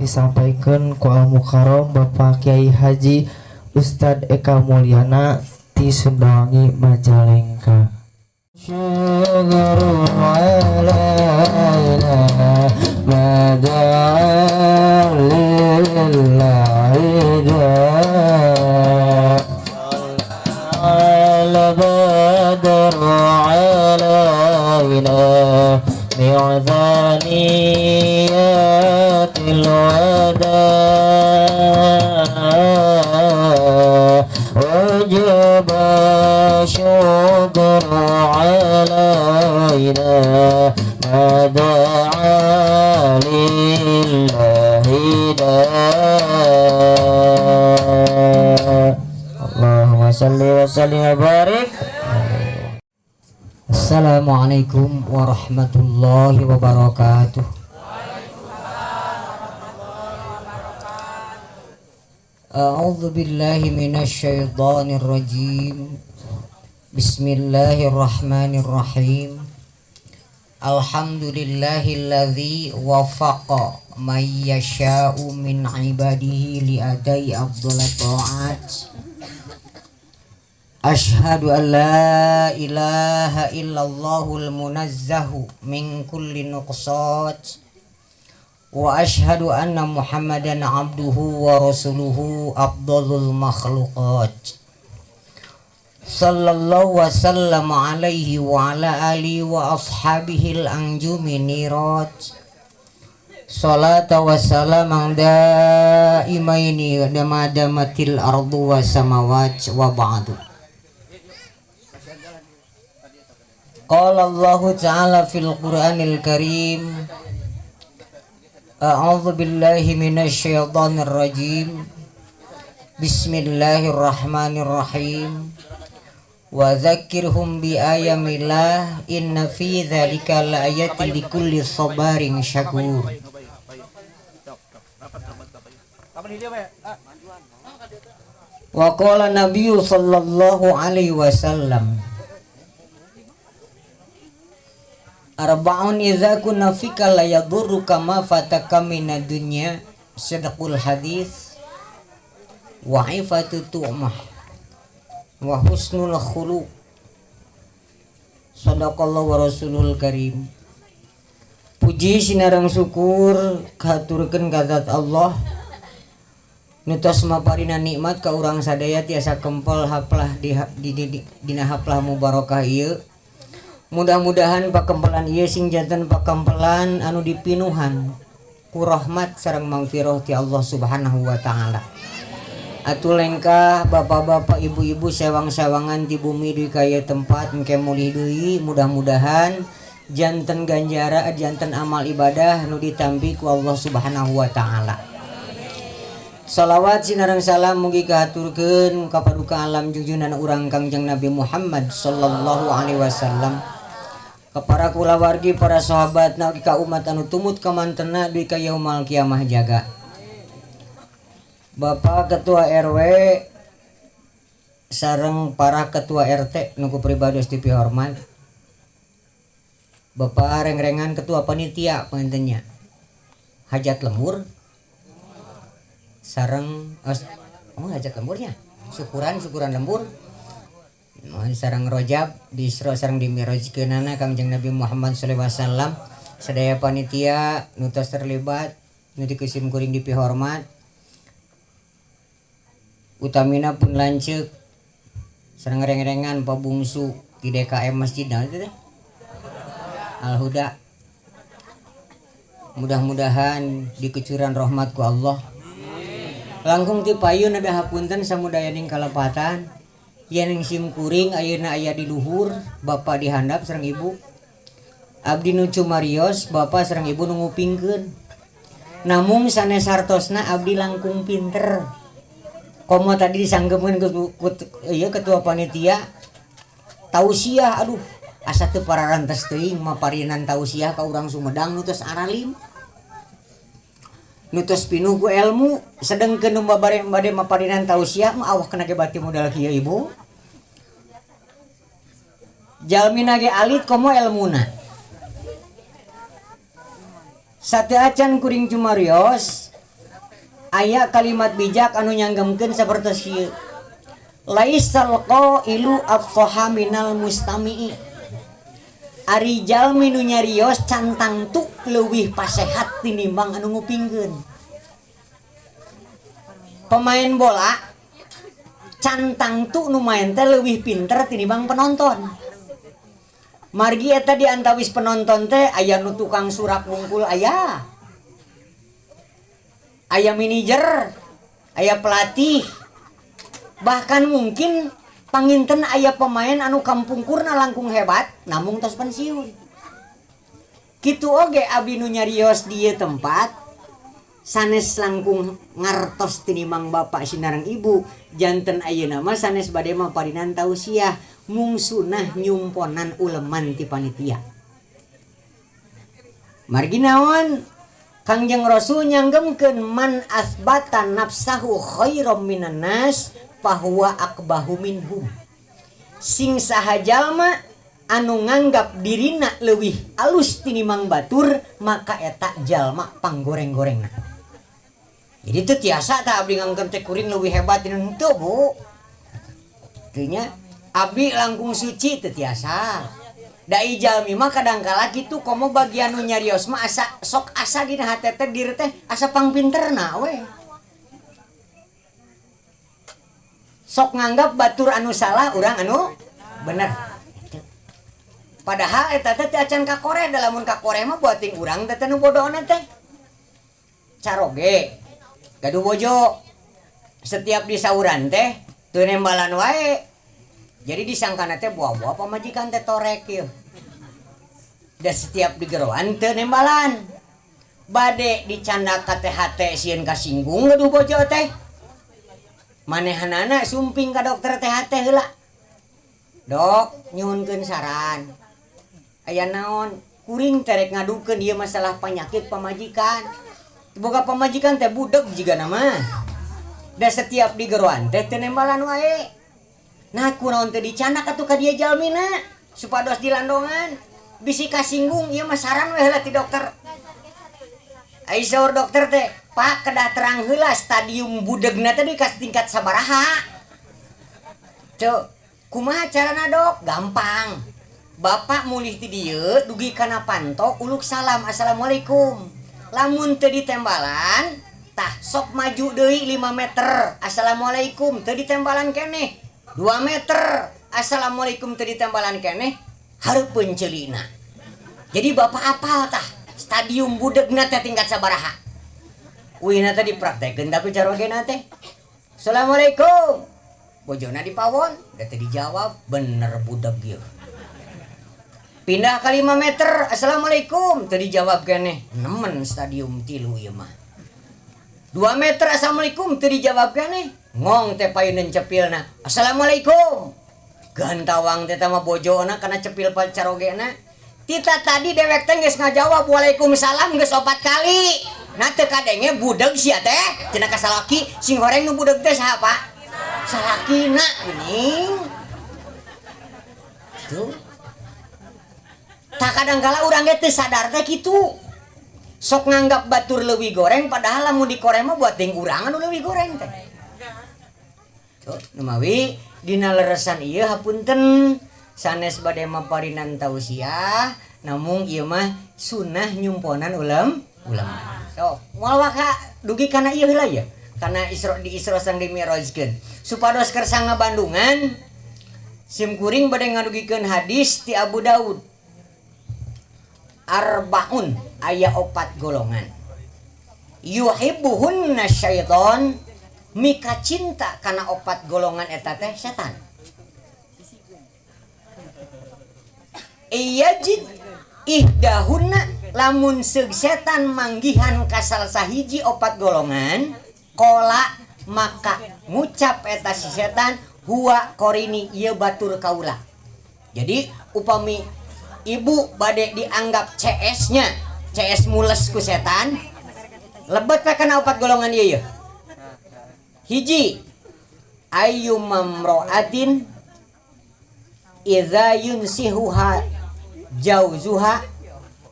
Disampaikan ku Al Mukarram Bapak Kiai Haji Ustad Eka Mulyana ti Sundawangi, Majalengka. شكر علينا ما دعا لله داع البدر علينا من ثنيات الوداع وجب الشكر علينا ما دعا لله داع اللهم صل وسلم وبارك. Assalamualaikum warahmatullahi wabarakatuh. A'udzu billahi minasyaitonir rajim. Bismillahirrahmanirrahim. Alhamdulillahilladzi wafaqa may yasha'u min ibadihi li adai afdhalat ta'at. Ashhadu an la ilaha illallahul munazzahu min kulli nuqsat wa ashhadu anna Muhammadan abduhu wa rasuluhu afdhalul makhluqat. Sallallahu wa sallam alaihi wa ala alihi wa ashabihil anjumi nirat. Salata wa salamang daimaini damadamatil ardu wa samawat wa ba'du. Qala Allahu ta'ala fil Qur'anil Karim. A'udzu billahi minasyaitonir rajim. Bismillahirrahmanirrahim. Wa dzakirhum bi ayamillah inna fi dzalika laayatin likulli sabarin syakur. Wa qala nabiyyu sallallahu alaihi wasallam arba'un idza kunna fika la yadurruka ma fataka minad dunya. Sadaqul hadis wa ifatu tu'mah wa husnul khuluq. Sadaqallahu wa rasulul karim. Puji sinareng syukur kahaturkeun ka zat Allah nu tos maparina nikmat ka urang sadaya tiasa kempel haplah di dina haplah mubarakah ieu. Mudah-mudahan pakempelan ieu sing janten pakempelan anu dipinuhan ku rahmat sareng mangfirah ti Allah Subhanahu wa taala. Atuh lengkah bapak-bapak ibu-ibu sewang-sewangan di bumi di kaya tempat engke mulih deui, mudah-mudahan janten ganjara janten amal ibadah nu ditampi ku Allah Subhanahu wa taala. Salawat sinareng salam mugi kahaturkeun ka paduka alam junjunan urang Kangjeng Nabi Muhammad sallallahu alaihi wasallam, ka para kulawargi, para sahabat, na ka umat anu tumut ka mantena dugi ka yaumal kiamah jaga. Bapak Ketua RW sareng para Ketua RT nu ku pribados dipihormat, Bapak rengrengan Ketua Panitia pangintennya hajat lembur sareng oh hajat lemburnya syukuran lembur sareng rojab di Isra sareng di Mirajkeunana Kangjeng Nabi Muhammad sallallahu alaihi wasallam. Sadaya panitia nu tos terlibat nu dikusim kuring dipihormat, utamina pun lanceuk sareng reng-rengan pabungsu di DKM Masjid naon teh Al Huda. Mudah-mudahan dikucuran rahmat ku Allah. Langkung ti payun ada hapunten samudayaning kalepatan yen sim kuring ayeuna aya di luhur, bapak dihandap sareng ibu. Abdi nu cumarios, bapak sareng ibu nu ngupingkeun. Namung sanes hartosna abdi langkung pinter. Komo tadi disanggeupkeun ku ieu ketua panitia tausiah, aduh asa teu pararantes teuing maparinan tausiah ka urang Sumedang nu tos aralim. Nu tos pinuh ku ilmu, sedengkeun nu babare bade maparinan tausiah mah awak kena ge bati modal kieu ibu. Jalmina ge alit komo elmuna. Sateu acan kuring cumarios Aya kalimat bijak anu nyanggemkeun sapertos ieu. Laisal qailu afsaha minal mustami'i. Ari jalmi nu nyarios can tangtu leuwih pasehat tinimbang anu ngupingkeun. Pemain bola can tangtu nu main teh leuwih pinter tinimbang penonton. Margi eta di antawis penonton teh aya nu tukang surak wungkul aya. Aya manajer, aya pelatih. Bahkan mungkin panginten aya pemain anu kampungkurna langkung hebat namung tos pensiun. Kitu oge abdi nu nyarios di ieu tempat sanes langkung ngartos tinimbang bapak sinareng ibu janten ayeuna mah sanes bade maparinan tausiah mung sunah nyumponan uleman ti panitia. Margi naon Kangjeng Rasul nyanggemkeun man asbata nafsahu khairam minan nas fahuwa akbahu minhum. Sing saha jalma anu nganggap dirina leuwih alus tinimbang batur maka eta jalma panggoreng-gorengna. Jadi teu tiasa tah abdi nganggep teh kuring leuwih hebat tinimbang henteu Bu. Teu nya abdi langkung suci teu tiasa. Da jalmi mah kadangkala kitu komo bagian nu nyarios mah asa sok asa dina hate teh diri teh asa pangpinterna we. Sok nganggap batur anu salah urang anu bener. Padahal eta teh teu acan kakore, da lamun kakore mah buating urang teh nu bodohna teh. Caroge gaduh bojo setiap disauran teh teu nembalan wae. Jadi disangkana teh buah-buah pamajikan teh torek ieu. Da setiap digeroan teu nembalan. Bade dicanda ka teh hate sieun kasinggung gaduh bojo teh. Manehanana sumping ka dokter THT heula. Dok, nyuhunkeun saran. Aya naon? Kuring terek ngadukeun ieu masalah penyakit pamajikan. Boga pamajikan teh budeg jigana mah. Da setiap digeroan teh teu nembalan wae. Nah, kunaon teu dicandak atuh ka dieu jalmina supados dilandongan. Bisi kasinggung ieu mah saran we heula ti dokter. Ai saur dokter teh, Pak kedah terang heula stadium budegna teh ka tingkat sabaraha. Ceu, kumaha carana dok? Gampang. Bapak mulih ti dieu dugi kana panto uluk salam assalamualaikum. Lamun teu ditembalan, tah sok maju deui 5 meter. Assalamualaikum teu ditembalan keneh. 2 meter. Assalamualaikum teu ditembalan keneh. Hareupeun ceulina. Jadi bapak apal tah stadium budegna teh tingkat sabaraha. Uina teh dipraktekeun tapi carogena teh. Assalamualaikum. Bojona dipawon, da teu dijawab, bener budeg ieu. Pindah ke 5 meter, assalamualaikum, teu dijawab keneh. Nemen stadium 3 ieu mah. 2 meter assalamualaikum teu dijawab keneh. Ngong teh payuneun cepilna. Assalamualaikum. Gantawang teh mah bojona kana cepil carogena. Tita tadi dewek teh geus ngajawab waalaikumsalam geus 4 kali. Nah teu kadenge budeg sia teh cenah ka salaki sing horeng nu budeg teh saha Pak? Salakina geuning. Tuh. Tak kadangkala urang ge teu sadar teh kitu. Sok nganggap batur leuwih goreng padahal lamun dikoreng mah buat ting urang anu leuwih goreng teh. Tuh, numawi dina leresan ieu hapunten sanes bade maparinan tausiah namung ieu mah sunah nyumponan ulem ulama. So, moal waka dugi kana ieu heula ya. Kana Isra di Isra sang dimi'rajkeun. Supados kersa ngabandungan sim kuring bade ngadugikeun hadis ti Abu Daud. Arbaun aya 4 golongan. Yuhibbuhunna syaiton mika cinta kana 4 golongan eta teh setan. Iyajid ihdahunna lamun seug setan manggihan ka salah sahiji 4 golongan kola maka ngucap eta si setan huwa korini ieu batur kaula. Jadi upami ibu bade dianggap CS-nya, CS mules ku setan, lebet we kana 4 golongan ieu ye. Hiji ayyumamroatin idza yunsihuha jauzuha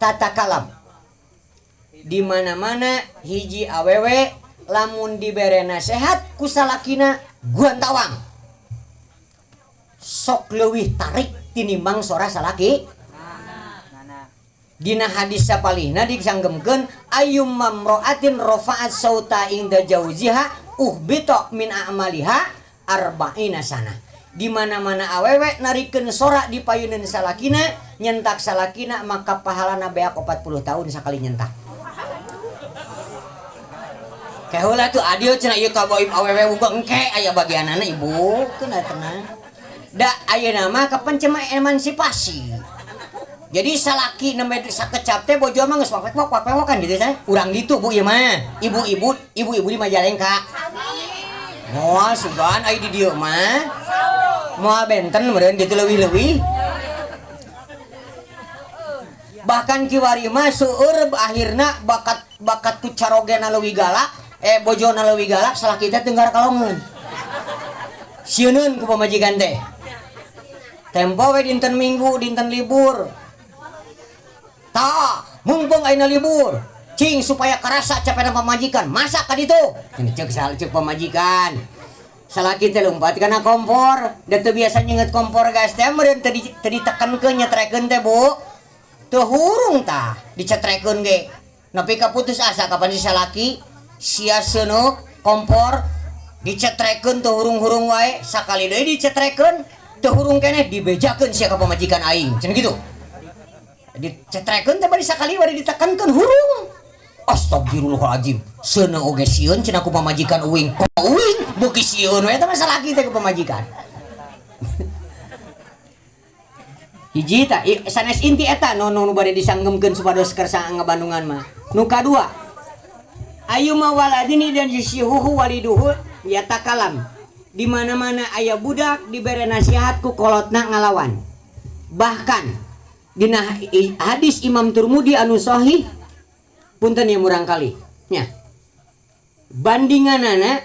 tatakalam. Di mana-mana hiji awewe lamun dibere nasehat ku salakina guantawang sok leuwih tarik tinimbang sora salaki. Dina hadis sapalihna disanggemkeun ayyum mamra'atin rafa'at sauta inda jauziha uhbita min a'maliha arba'ina sana. Di mana-mana awewe narikeun sora di payuneun salakina nyentak salakina maka pahalana beak 40 tahun sakali nyentak. Keheula tuh adil cenah ieu kaboib awewe uga engke aya bagianana ibu keuna tenang. Da ayeuna mah kapan cema emansipasi. Jadi salaki nembe sakecap teh bojo mah geus wak-wak kan gitu teh. Urang ditu Bu ieu mah. Ibu-ibu, ibu-ibu di Majalengka. Moal sugan ai di dieu mah. Moal benten meureun gitu leuwih-leuwih. Bahkan kiwari mah seueur akhirna bakat ku carogena leuwih galak, bojona leuwih galak salaki teh tenggara kalongeun. Sieuneun ku pamajikan teh. Tempo we dinten Minggu, dinten libur. Ta, mumpung ayeuna libur. Cing supaya karasa capena pamajikan, masak ka ditu. Cek cek pamajikan. Salaki teh lompat kana kompor, da teu biasa nyenget kompor gas teh meureun teu ditekenkeun nyetrekeun teh, Bu. Teu hurung tah dicetrekeun ge. Nepi ka putus asa kapan si salaki sia seuneu kompor dicetrekeun teu hurung-hurung wae, sakali deui dicetrekeun teu hurung keneh dibejakeun sia ka pamajikan aing. Cenah kitu. Dicetrekeun teh bari sakali bari ditekankeun hurung. Astagfirullahaladzim. Seuneu oge sieun cenah ku pamajikan uing. Uing beuki sieun we eta mah salaki teh ku pamajikan. Hiji tah sanes inti eta nu nu bade disanggemkeun supados kersa ngabandungan mah. Nu kadua ayyuma waladini dan yusihuhu waliduhu yatakalam. Di mana-mana aya budak dibere nasihat ku kolotna ngalawan. Bahkan dina hadis Imam Turmudi anu sahih punten ya murang kali nya. Bandinganana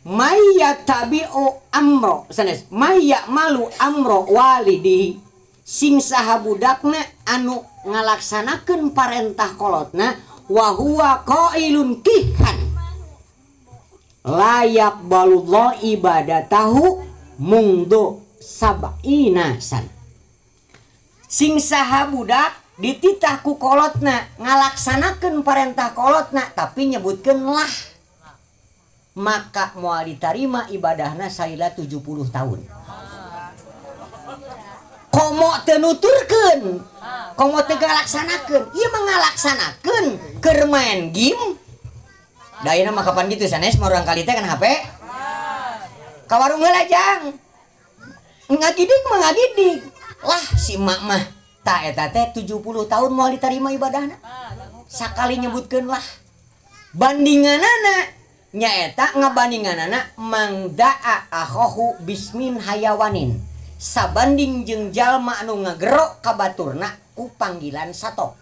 maya tabi'u amro sanes maya malu amro walidihi sing saha budakna anu ngalaksanakeun parentah kolotna wa huwa qailun kihan layak balullah ibadatahu mungdu sab'ina san. Sing saha budak dititah ku kolotna ngalaksanakeun parentah kolotna tapi nyebutkeun lah maka moal ditarima ibadahna salila 70 tahun. Komo teu nuturkeun, komo teu ngalaksanakeun, ieu mah ngalaksanakeun keur main game. Da ayeuna mah kapan kitu sanes mah urang kali teh kan HP. Ka warung heula jang. Ngagidig mah ngagidig. Lah si emak mah ta eta teh 70 tahun moal ditarima ibadahna. Sakali nyebutkeun lah. Bandinganana nyaeta ngabandinganana mangdaa akhohu bismin hayawanin sabanding jeung jalma anu ngagerok ka baturna ku panggilan sato.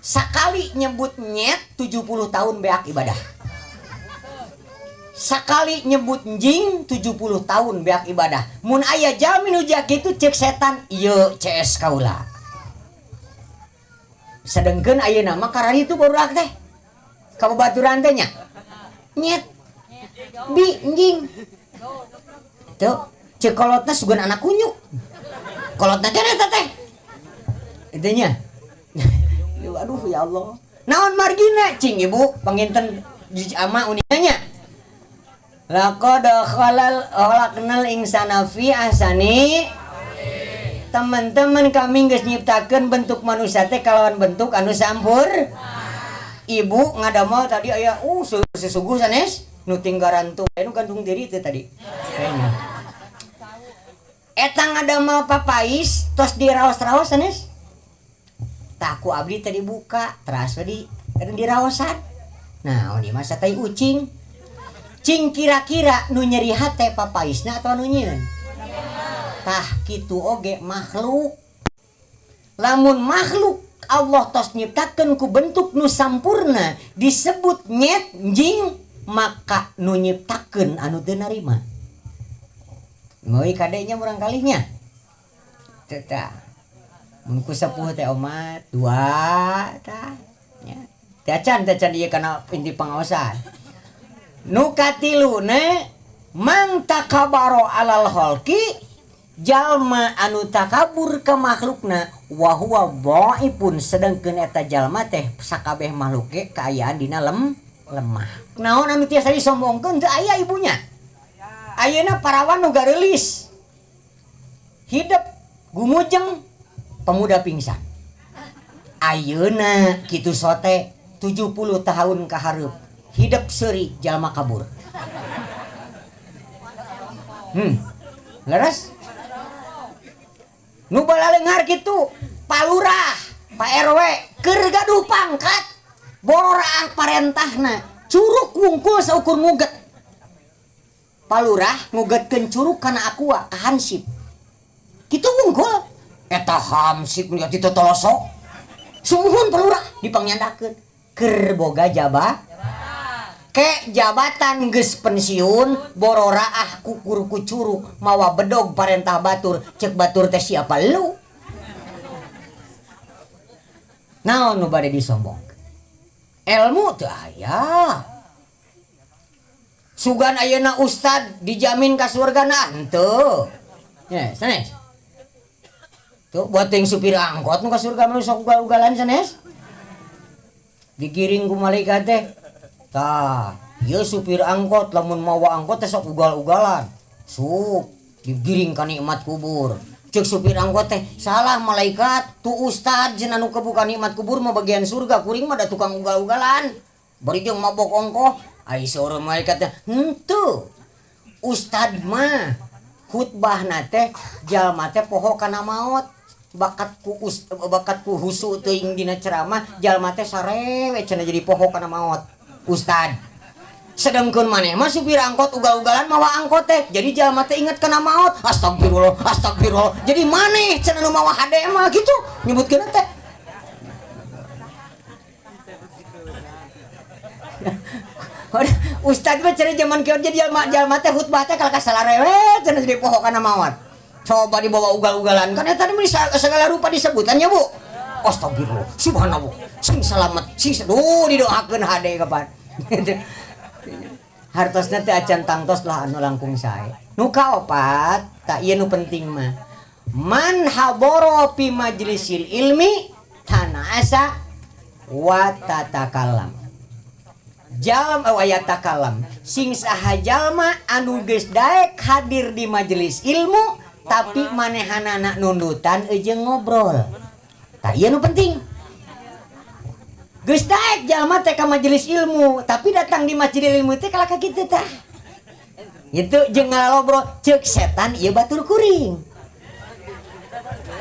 Sakali nyebut nyet 70 tahun beak ibadah. Sakali nyebut jing 70 tahun beak ibadah. Mun aya jalmi nu kitu cek setan ieu CS kaula. Sedengkeun ayeuna mah kararitu barudak teh. Ka babaturan teh nya. Nyet bi njing tuh cek kolotna sugan anak kunyuk kolotna teh eta teh intinya. Aduh ya Allah naon margina cing ibu panginten ama uninanya laqad khalal khalaqnal insana fi ahsani. Teman-teman kami geus nyiptakeun bentuk manusia teh kalawan bentuk anu sampur. Ibu ngadamel tadi aya sesuguh sanes nu tinggaran tuh nu gantung diri teh tadi kayaknya. Eta ngadamel papais tos diraos-raos sanes. Tah ku abdi teh dibuka teras we di diraosan. Nah, ini mah tai ucing. Cing kira-kira nu nyeri hate papaisna atau nu nyieun? Tah kitu oge makhluk. Lamun makhluk Allah tos nyiptakeun ku bentuk nu sampurna disebut nyet jing maka nu nyiptakeun anu teu narima. Meui kadenya murang kalinya. Teu tah. Mun ku sepuh teh omat dua tah nya. Teu acan ieu kana inti pangaosan. Nu katiluna mang takabaro alal khalqi jalma anu takabur ka makhlukna wa huwa dhaifun sedengkeun eta jalma teh sakabeh makhluk ge kaayaan dina lemah. Naon anu tiasa disombongkeun teu aya ibunya. Ayeuna parawan nu gareulis. Hidup gumujeng pemuda pingsan. Ayeuna kitu sote 70 tahun ka hareup hidup seuri jalma kabur. Leres? Nu balaleunghar kitu Pak Lurah, Pak RW keur gaduh pangkat bororaah parentahna curug wungkul saukur nguget. Pak Lurah ngugetkeun curug kana aqua ka hansip. Kitu wungkul eta hansip nu kitu tolosok. Sumuhun Pak Lurah dipangnyandakkeun keur boga ke jabatan geus pensiun bororaah kukur ku curug mawa bedog parentah batur cek batur teh siapa lu. Naon nu bade disombong? Ilmu teu aya. Sugan ayeuna ustad dijamin ka surgana henteu. Ya, sanes. Tuh buat yang supir angkot nu ka surga mah sok ugal-ugalan sanes. Digiring ku malaikat teh. Tah, ieu supir angkot lamun mawa angkot teh sok ugal-ugalan. Sup digiring ka nikmat kubur. Cek supir angkot teh salah malaikat, tu ustad cenah nu kebuka nikmat kubur mah bagian surga, kuring mah da tukang ugal-ugalan. Bari jeung mabok ongkoh. Ai saur malaikat teh henteu. Ustad mah khutbahna teh jalma teh poho kana maot. Bakat ku husu teuing dina ceramah jalma teh sarewe cenah jadi poho kana maot. Ustad. Sedengkeun maneh mah supir angkot ugal-ugalan mawa angkot teh. Jadi jalma teh inget kana maot. Astagfirullah, astagfirullah. Jadi maneh cenah nu mawa hade mah kitu nyebutkeun teh. Ustad mah cenah zaman kieu jadi jalma teh khutbah teh kalaka salarewe cenah jadi poho kana maot. Coba dibawa ugal-ugalan kan eta mah segala rupa disebutannya, Bu. Astagfirullah, subhanallah. Sing salamet, sing duh didoakeun hade kapan. Hartosna teh acan tangtos lah anu langkung sae. Nu kaopat, tak ieu nu penting mah. Man haboro fi majlisil ilmi tanasa wa tatakallam. Jalma wa yatakalam. Sing saha jalma anu geus daek hadir di majelis ilmu tapi manehanana nundutan jeung ngobrol. Tah ieu nu penting. Geus daek jalma teh ka majelis ilmu, tapi datang di majelis ilmu teh kalaka kitu tah. Itu jeung ngalobrol ceuk setan ieu batur kuring.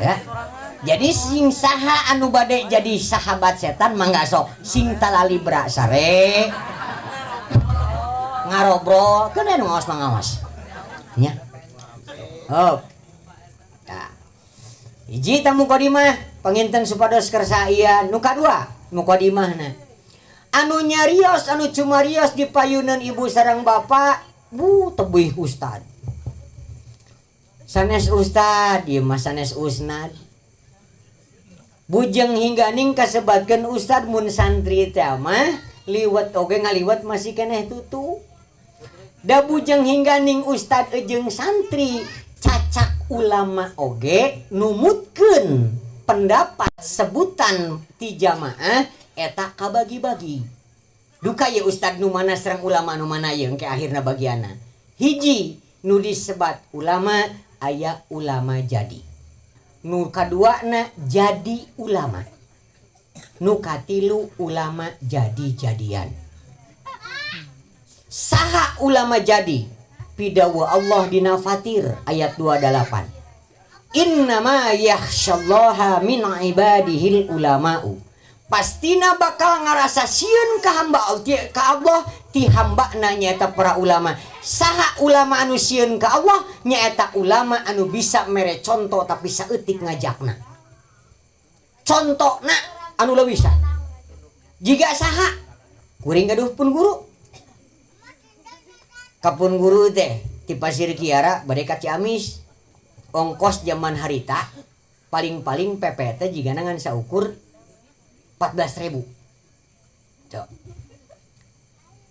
Ya. Jadi sing saha anu bade jadi sahabat setan mangga sok sing talalibra sare. Ngarobrol keun anu ngaos mangaos. Nya. Oh. Tah. Hiji ta mukadimah panginten supados kersa ieu nu kadua mukadimahna. Anu nyarios anu cumarios di payunan ibu sareng bapak bu tebih ustad. Sanes ustad ieu mah sanes usnad. Bujeng hingga ning kasebatkeun ustad mun santri teh mah liwet oge ngaliwet masih keneh tutu. Da bujeng hingga ning ustad jeung santri cacak ulama oge numutkeun pendapat sebutan ti jamaah eta kabagi-bagi. Duka ye ustad nu mana serang ulama nu mana ye engke akhirna bagiana. Hiji nu disebat ulama aya ulama jadi. Nu kaduana jadi ulama. Nu katilu ulama jadi-jadian. Saha ulama jadi? Pidawa Allah dina Fatir ayat 28. Innama yakhsyallaha min ibadihil ulama'u. Pastina bakal ngarasa sieun ka hamba ka Allah ti hambana nyaeta para ulama. Saha ulama anu sieun ka Allah nyaeta ulama anu bisa mere contoh tapi saeutik ngajakna. Contona anu leuwih bisa. Jiga saha kuring gaduh pun guru. Kapun guru teh ti Pasir Kiara bade ka Ciamis. Ongkos zaman harita paling-paling PPT jigana ngan saukur 14.000. Tuh.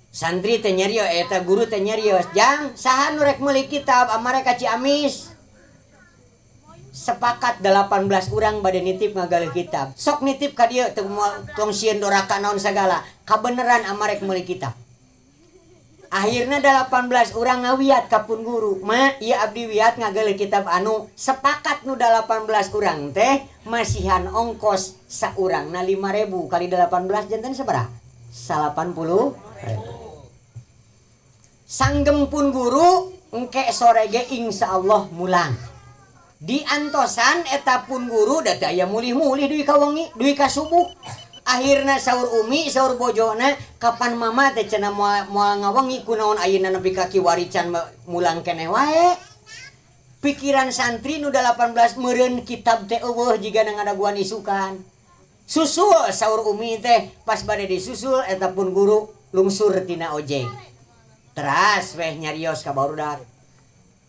Santri teh nyarios eta guru teh nyarios, "Jang, saha nu rek meuli kitab amare ka Ciamis?" Sepakat 18 urang bade nitip ngagaleuh kitab. Sok nitip ka dieu teu tong sieun doraka naon sagala. Kabeneran amarek meuli kitab. Akhirna 18 urang ngawiat ka pun guru. Ma, ieu abdi wiat ngagaleuh kitab anu sepakat nu 18 urang teh masihan ongkos saurangna 5.000 kali 18 janten sabaraha? 80.000. Sanggem pun guru engke sore ge insyaallah mulang. Di antosan eta pun guru da teu aya mulih-mulih dugi ka wengi, dugi ka subuh. Akhirna saur umi, saur bojona, kapan mama teh cenah moal ngawengi kunaon ayeuna nepi ka kiwari can mulang keneh wae. Pikiran santri nu 18 meureun kitab teh eueuh jigana ngadaguan isukan. Susul saur umi teh pas bade disusul eta pun guru lungsur tina ojek. Teras weh nyarios ka barudak.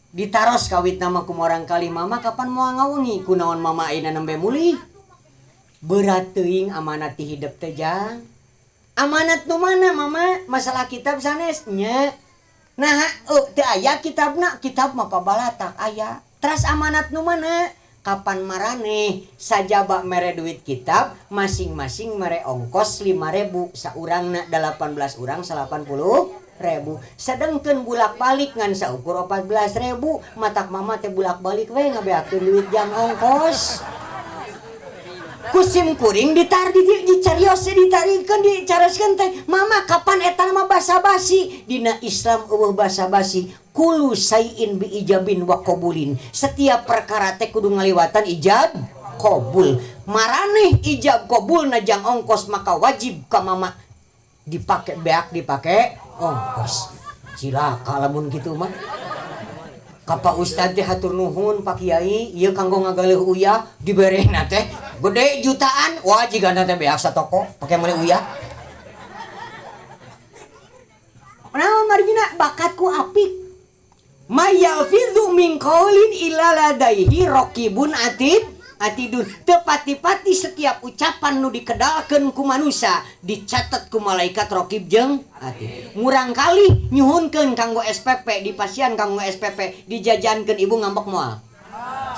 Ditaros kawit nama kumorang kali mama kapan moal ngawengi kunaon mama ayeuna nembe mulih. Berat teuing amanat ti hidep teh jang. Amanat nu mana mama? Masalah kitab sanes nya. Nah, teu aya kitabna, kitab mah pabalatak aya. Teras amanat nu mana? Kapan maraneh sajaba mere duit kitab masing-masing mere ongkos 5.000 saurangna 18 urang 80.000. Sedengkeun bulak-balik ngan saukur 14.000, matak mama teh bulak-balik we ngabeakeun duit jang ongkos. Kusim kuring ditar di dicarios ditarikeun dicaroskeun teh mama kapan eta mah basa-basi dina Islam eueuh basa-basi kulu sayin bi ijabin wa qabulin setiap perkara teh kudu ngaliwatan ijab qabul maraneh ijab qabul najang ongkos maka wajib ka mama dipake beak dipake ongkos cilaka lamun kitu mah. Ka Pak Ustad teh hatur nuhun Pak Kiai ieu kanggo ngagaleuh uyah diberena teh gede jutaan wah jigana teh beak satoko pake meuli uyah. Naon margina bakatku apik. Mayalfidhu min qaulin illa ladaihi raqibun atid atidun teu pati-pati setiap ucapan nu dikedalkeun ku manusia dicatat ku malaikat raqib jeung atid. Murang kali nyuhunkeun kanggo SPP dipasian kanggo SPP dijajankeun ibu ngambek moal.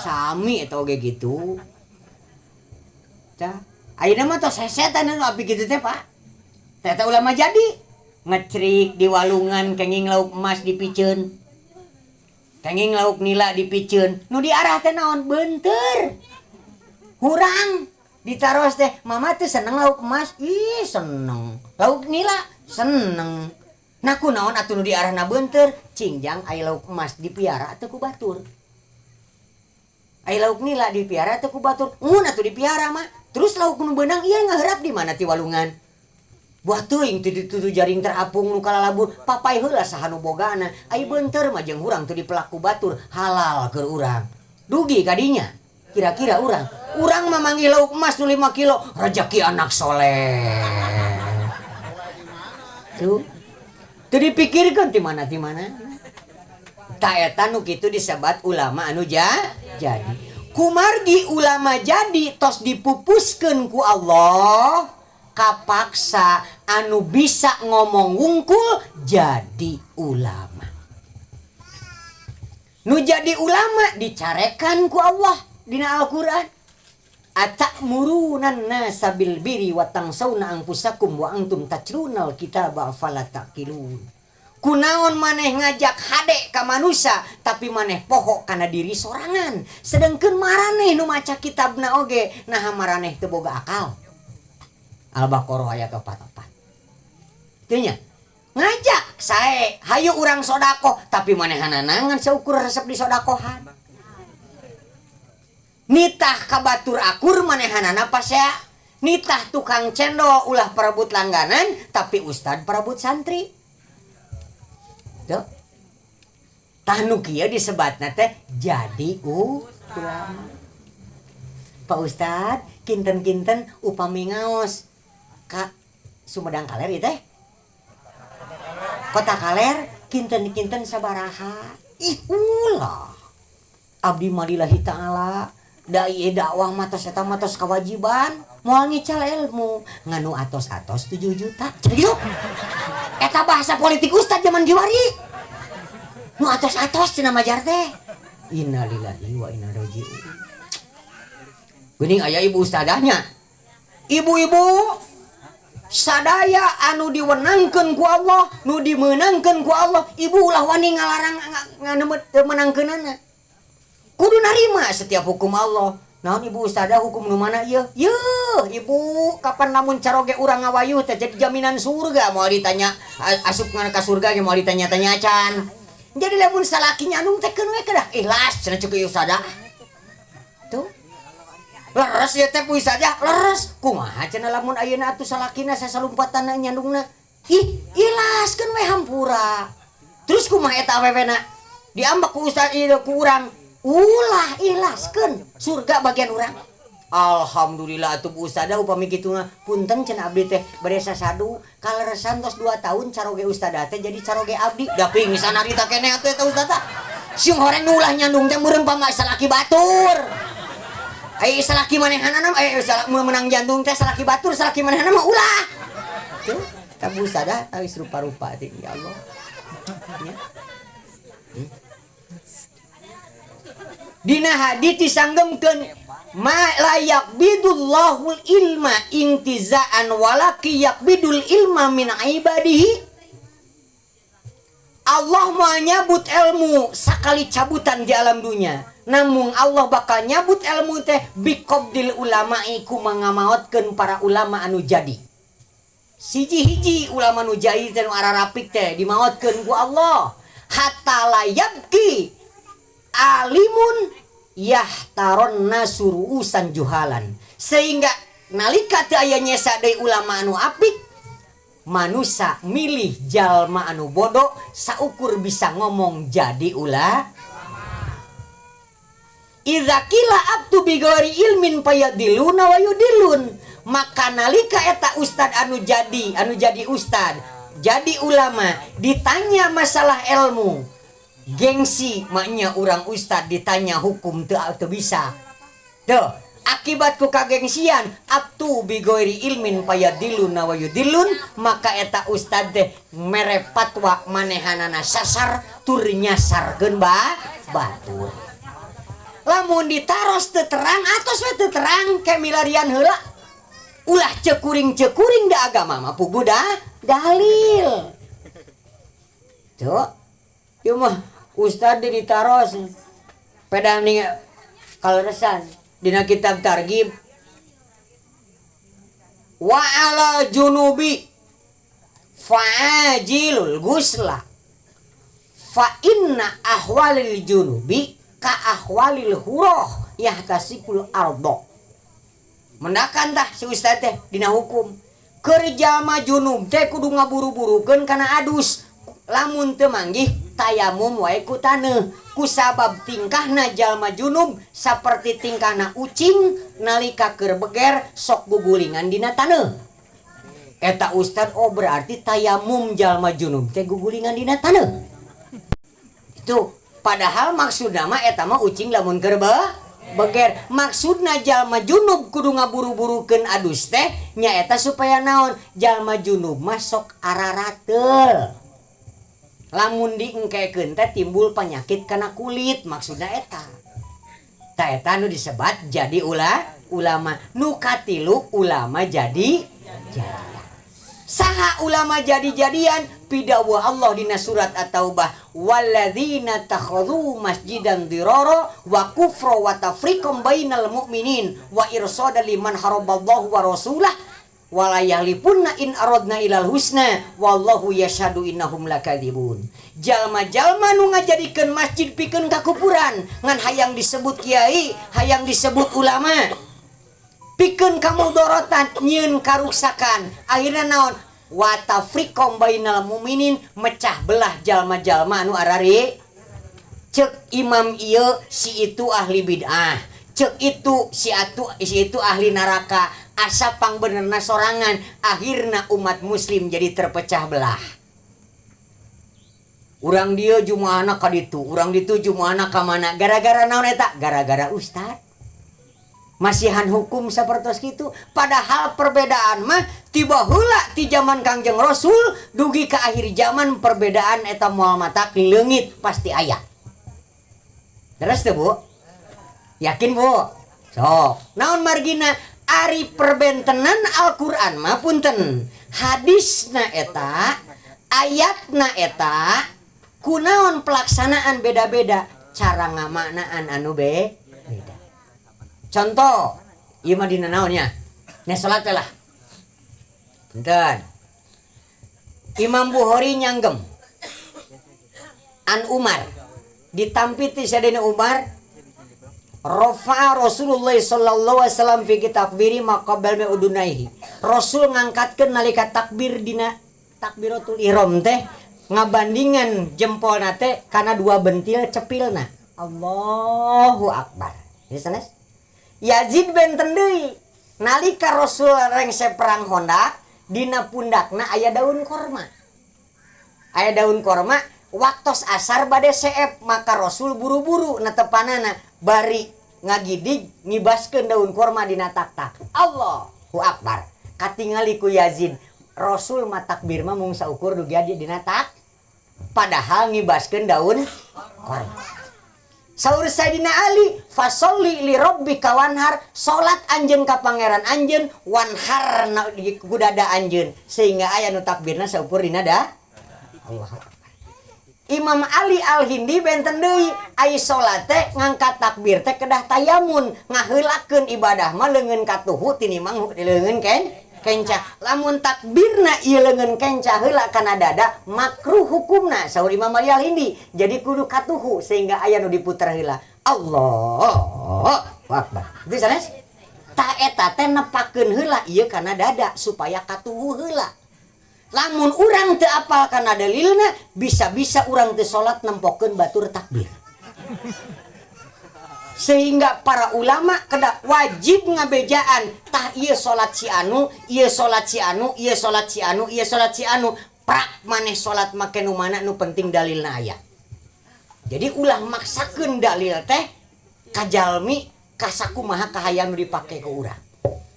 Sami eta oge gitu. Tah ayeuna mah tos sesetan anu api kitu teh Pak. Teh teh ulama jadi ngecrik di walungan kenging lauk emas dipiceun. Kenging lauk nila dipiceun. Nu diarah teh naon beunteur. Hurang ditaros teh mama teh seneng lauk emas ih seneng lauk nila seneng nah kunaon atuh nu diarahna beunteur cingjang ai lauk emas dipiara teu ku batur ai lauk nila dipiara teu ku batur mun atuh dipiara mah terus lauk nu beunang ieu ngaheurap di mana ti walungan buah teuing teu ditutu jaring terapung nu kalalabur papai heula saha nu bogana ai beunteur mah jeung hurang teu dipelaku batur halal keur urang dugi kadinya kira-kira urang memanggil lauk emas nu 5 kilo rezeki anak soleh tuh teu dipikirkeun ti mana ta eta nu kitu disebat ulama anu jadi kumargi ulama jadi tos dipupuskeun ku Allah kapaksa anu bisa ngomong wungkul jadi ulama nu jadi ulama dicarekan ku Allah dina Al-Qur'an atakmurunan nasa bil birri wa tansawna anfusakum wa antum tatlunal kitaba fala taqilun kunaon maneh ngajak hade ka manusia tapi maneh poho kana diri sorangan sedengkeun maraneh nu maca kitabna oge naha maraneh teu boga akal. Al-Baqarah ayat 44 teu nya ngajak sae hayu urang sodakoh tapi manehanana ngan saukur resep di sodakohan nitah kabatur akur manehanana pasea nitah tukang cendol ulah perebut langganan tapi ustad perebut santri tuh tah nu kieu disebatna teh jadi ulama. Pak Ustad kinten-kinten upami ngaos ka Sumedang Kaler ieu teh Kota Kaler kinten-kinten sabaraha ih ulah abdi malillahi ta'ala da ieu dakwah mah tos eta mah tos kewajiban. Moal ngical ilmu nganu atos-atos 7 juta. Cenah gitu. Eta bahasa politik ustad zaman kiwari. Nu atos-atos cenah majar teh. Innalillahi wa inna raji'un. Geuning aya ibu ustadahnya. Ibu-ibu sadaya anu diwenangkeun ku Allah, nu dimeunangkeun ku Allah, ibu ulah wani ngalarang menangkeunana. Kudu narima setiap hukum Allah. Naon ibu ustadzah hukum nu mana ieu? Yeuh, ibu kapan lamun caroge urang ngawayuh teh jadi jaminan surga, moal ditanya asup ka surga ge moal ditanya-tanya acan. Jadi lamun salaki nyandung teh keun we kedah ikhlas cenah ceuk ieu ustadzah. Tuh. Leres ieu teh ustadzah, leres. Kumaha cenah lamun ayeuna atuh salakina sasalumpatana nyandungna? Ih, ikhlaskeun we hampura. Terus kumaha eta awewena? Diambek ku ustaz ieu ku urang. Ulah ikhlaskeun surga bagian urang. Alhamdulillah atuh Bu Ustadzah upami kitu mah punten cenah abdi teh bade sasadu kaleresan tos 2 tahun caroge ustadzah teh jadi caroge abdi. Da pingsan harita keneh atuh eta ustadzah. Sing horeng nu ulah nyandung teh meureun pama salaki batur. Ai salaki manehanana meunang jantung teh salaki batur, salaki manehanana mah ulah. Tuh, eta Bu Ustadzah tawis rupa-rupa teh ya Allah. Nya. Dina hadis disanggemkeun ma la yaqbidullahul ilma intizaan walaki yaqbidul ilma min ibadihi. Allah mau nyabut ilmu sakali cabutan di alam dunia, namun Allah bakal nyabut ilmu teh biqabdil ulama'i ku mangamaotkeun para ulama anu jadi. Siji hiji ulama nu jadi teh nu ararapik teh dimaotkeun ku Allah hatta la yabki alimun yahtaronna suruusan juhalan, sehingga nalika teu aya nyesa deui ulama anu apik, manusa milih jalma anu bodoh saukur bisa ngomong jadi ulah. Idza qila abtu bighairi ilmin payadiluna wa yudilun, maka nalika eta ustad anu jadi ustad, jadi ulama ditanya masalah ilmu, gengsi maknya orang ustad ditanya hukum teu bisa. Tuh, akibat ku kagengsian abtu bighairi ilmin payadilun wa yudilun, maka eta ustad teh mere fatwa manehanana sasar tur nyasarkeun batur. Lamun ditaros teu terang atos we teu terang ke milarian heula. Ulah cekuring-cekuring da agama mah puguh dalil. Tuh, ieu mah ustad ditaros pedah ning kaleresan dina kitab targhib wa ala junubi fa'ajilul gusla fa inna ahwalil junubi ka ahwalil huroh yahtasikul ardo. Mendakan tah si ustad teh dina hukum kerja ma junub teh kudu ngaburu-burukeun kana adus, lamun teu manggih tayamum wae ku taneuh, kusabab tingkahna jalma junub saperti tingkahna ucing nalika keur beger sok gugulingan dina taneuh. Eta ustad oh berarti tayamum jalma junub teh gugulingan dina taneuh. Itu padahal maksudna mah eta mah ucing lamun keur beger, maksudna jalma junub kudu ngaburu-burukeun adus teh nyaeta supaya naon, jalma junub mah sok ararateul. Lamun diengkekeun teh timbul penyakit kana kulit, maksudna eta. Ta eta nu disebat jadi ulama. Nu katilu ulama jadi jadian. Saha ulama jadi-jadian? Pidawa Allah dina surat At-Taubah, walladzina takhadhu masjidan dirara wa kufra wa tafriqam bainal mu'minin wa irsada liman haraballahu wa rasulah wala yahlipunna in aradna ilal husna wallahu yashhadu innahum lakadzibun. Jalma-jalma nu ngajadikeun masjid pikeun kakufuran ngan hayang disebut kiai, hayang disebut ulama, pikeun kamudorotan, nyieun karuksakan, akhirna naon? Wa tafriqam bainal mu'minin, mecah belah jalma-jalma anu arari. Ceuk imam ieu si itu ahli bid'ah, ceuk itu si atu si itu ahli neraka, asa pangbenerna sorangan, akhirna umat muslim jadi terpecah belah. Urang dieu jumaahna ka ditu, urang ditu jumaahna ka mana, gara-gara naon eta? Gara-gara ustad. Masihan hukum sapertos kitu, padahal perbedaan mah tiba heula ti zaman Kangjeng Rasul dugi ka akhir zaman perbedaan eta moal matak leungit pasti aya. Terus teu Bu? Yakin Bu? Sok, naon margina ari perbentenan Al-Qur'an mah punten. Hadisna eta, ayatna eta, kunaon pelaksanaan beda-beda, cara ngamaknaan anu beda. Contoh, ieu mah dina naon nya? Nya salat lah. Punten. Imam Bukhari nyanggem an Umar ditampi ti Sayyidina Umar rafa'a Rasulullah sallallahu alaihi wasallam fi takbiri maqabal mi udunaihi. Rasul ngangkatkeun nalika takbir dina takbiratul ihram teh ngabandingan jempolna teh kana dua bentil cepilna. Allahu akbar. Ieu sanes? Yazid benten deui. Nalika Rasul rengse perang Khandaq dina pundakna aya daun korma. Aya daun korma waktos asar bade seep maka Rasul buru-buru netepanana bari ngagidig ngibaskeun daun korma dina tak-tak. Allahu akbar. Katingali ku Yazid Rasul mah takbir mah mung saukur dugi dina tak padahal ngibaskeun daun korma. Saur Sayyidina Ali fasolli li rabbika wanhar, salat anjeun ka pangeran anjeun wanhar na ku dada anjeun sehingga aya nu takbirna saukur dina da Allahu akbar. Imam Ali Al-Hindi benten deui ai salat teh ngangkat takbir teh kedah tayamun ngaheulakeun ibadah mah leungeun katuhu tinimang leungeun kenca. Lamun takbirna ieu leungeun kenca heula kana dada makruh hukumna saur Imam Ali Al-Hindi. Jadi kudu katuhu sehingga aya nu diputer heula. Allahu akbar. Itu sanes? Tah eta teh nepakeun heula ieu kana dada supaya katuhu heula. Lamun urang teu apal kana dalilna bisa-bisa urang teu salat nempokeun batur takbir. Sehingga para ulama kedah wajib ngabejaan tah ieu salat si anu, ieu salat si anu, ieu salat si anu, ieu salat si anu, prak maneh salat make nu mana nu penting dalilna aya. Jadi ulah maksakeun dalil teh kajalmi kasakumaha kahayang nu dipake ku urang.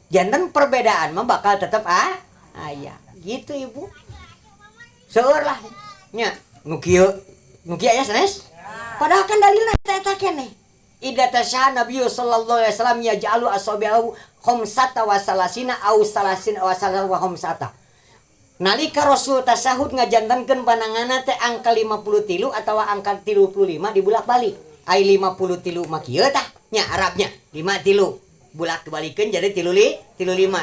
Janten perbedaan mah bakal tetep aya. Gitu Ibu. Seueur lah nya nu kieu aya sanes? Padahal kan dalilna eta keneh. Idza tasyaha Nabi sallallahu alaihi wasallam yaj'alu asabi'ahu khamsata wa salasina au salasin wa salasina wa khamsata. Nalika Rasul tasahud ngajantankeun pananganna teh angka 53 atawa angka 35 dibulak-balik. Ai 53 mah kieu tah nya Arabnya 53 bulak-balikeun jadi 35.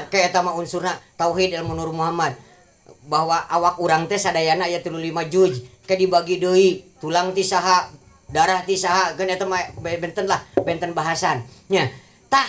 Kayak eta mah unsurna tauhid ilmu Nur Muhammad. Bahwa awak urang teh sadayana aya 35 juj, ke dibagi deui tulang ti saha darah ti saha geun eta mah benten lah, benten bahasan nya. Tah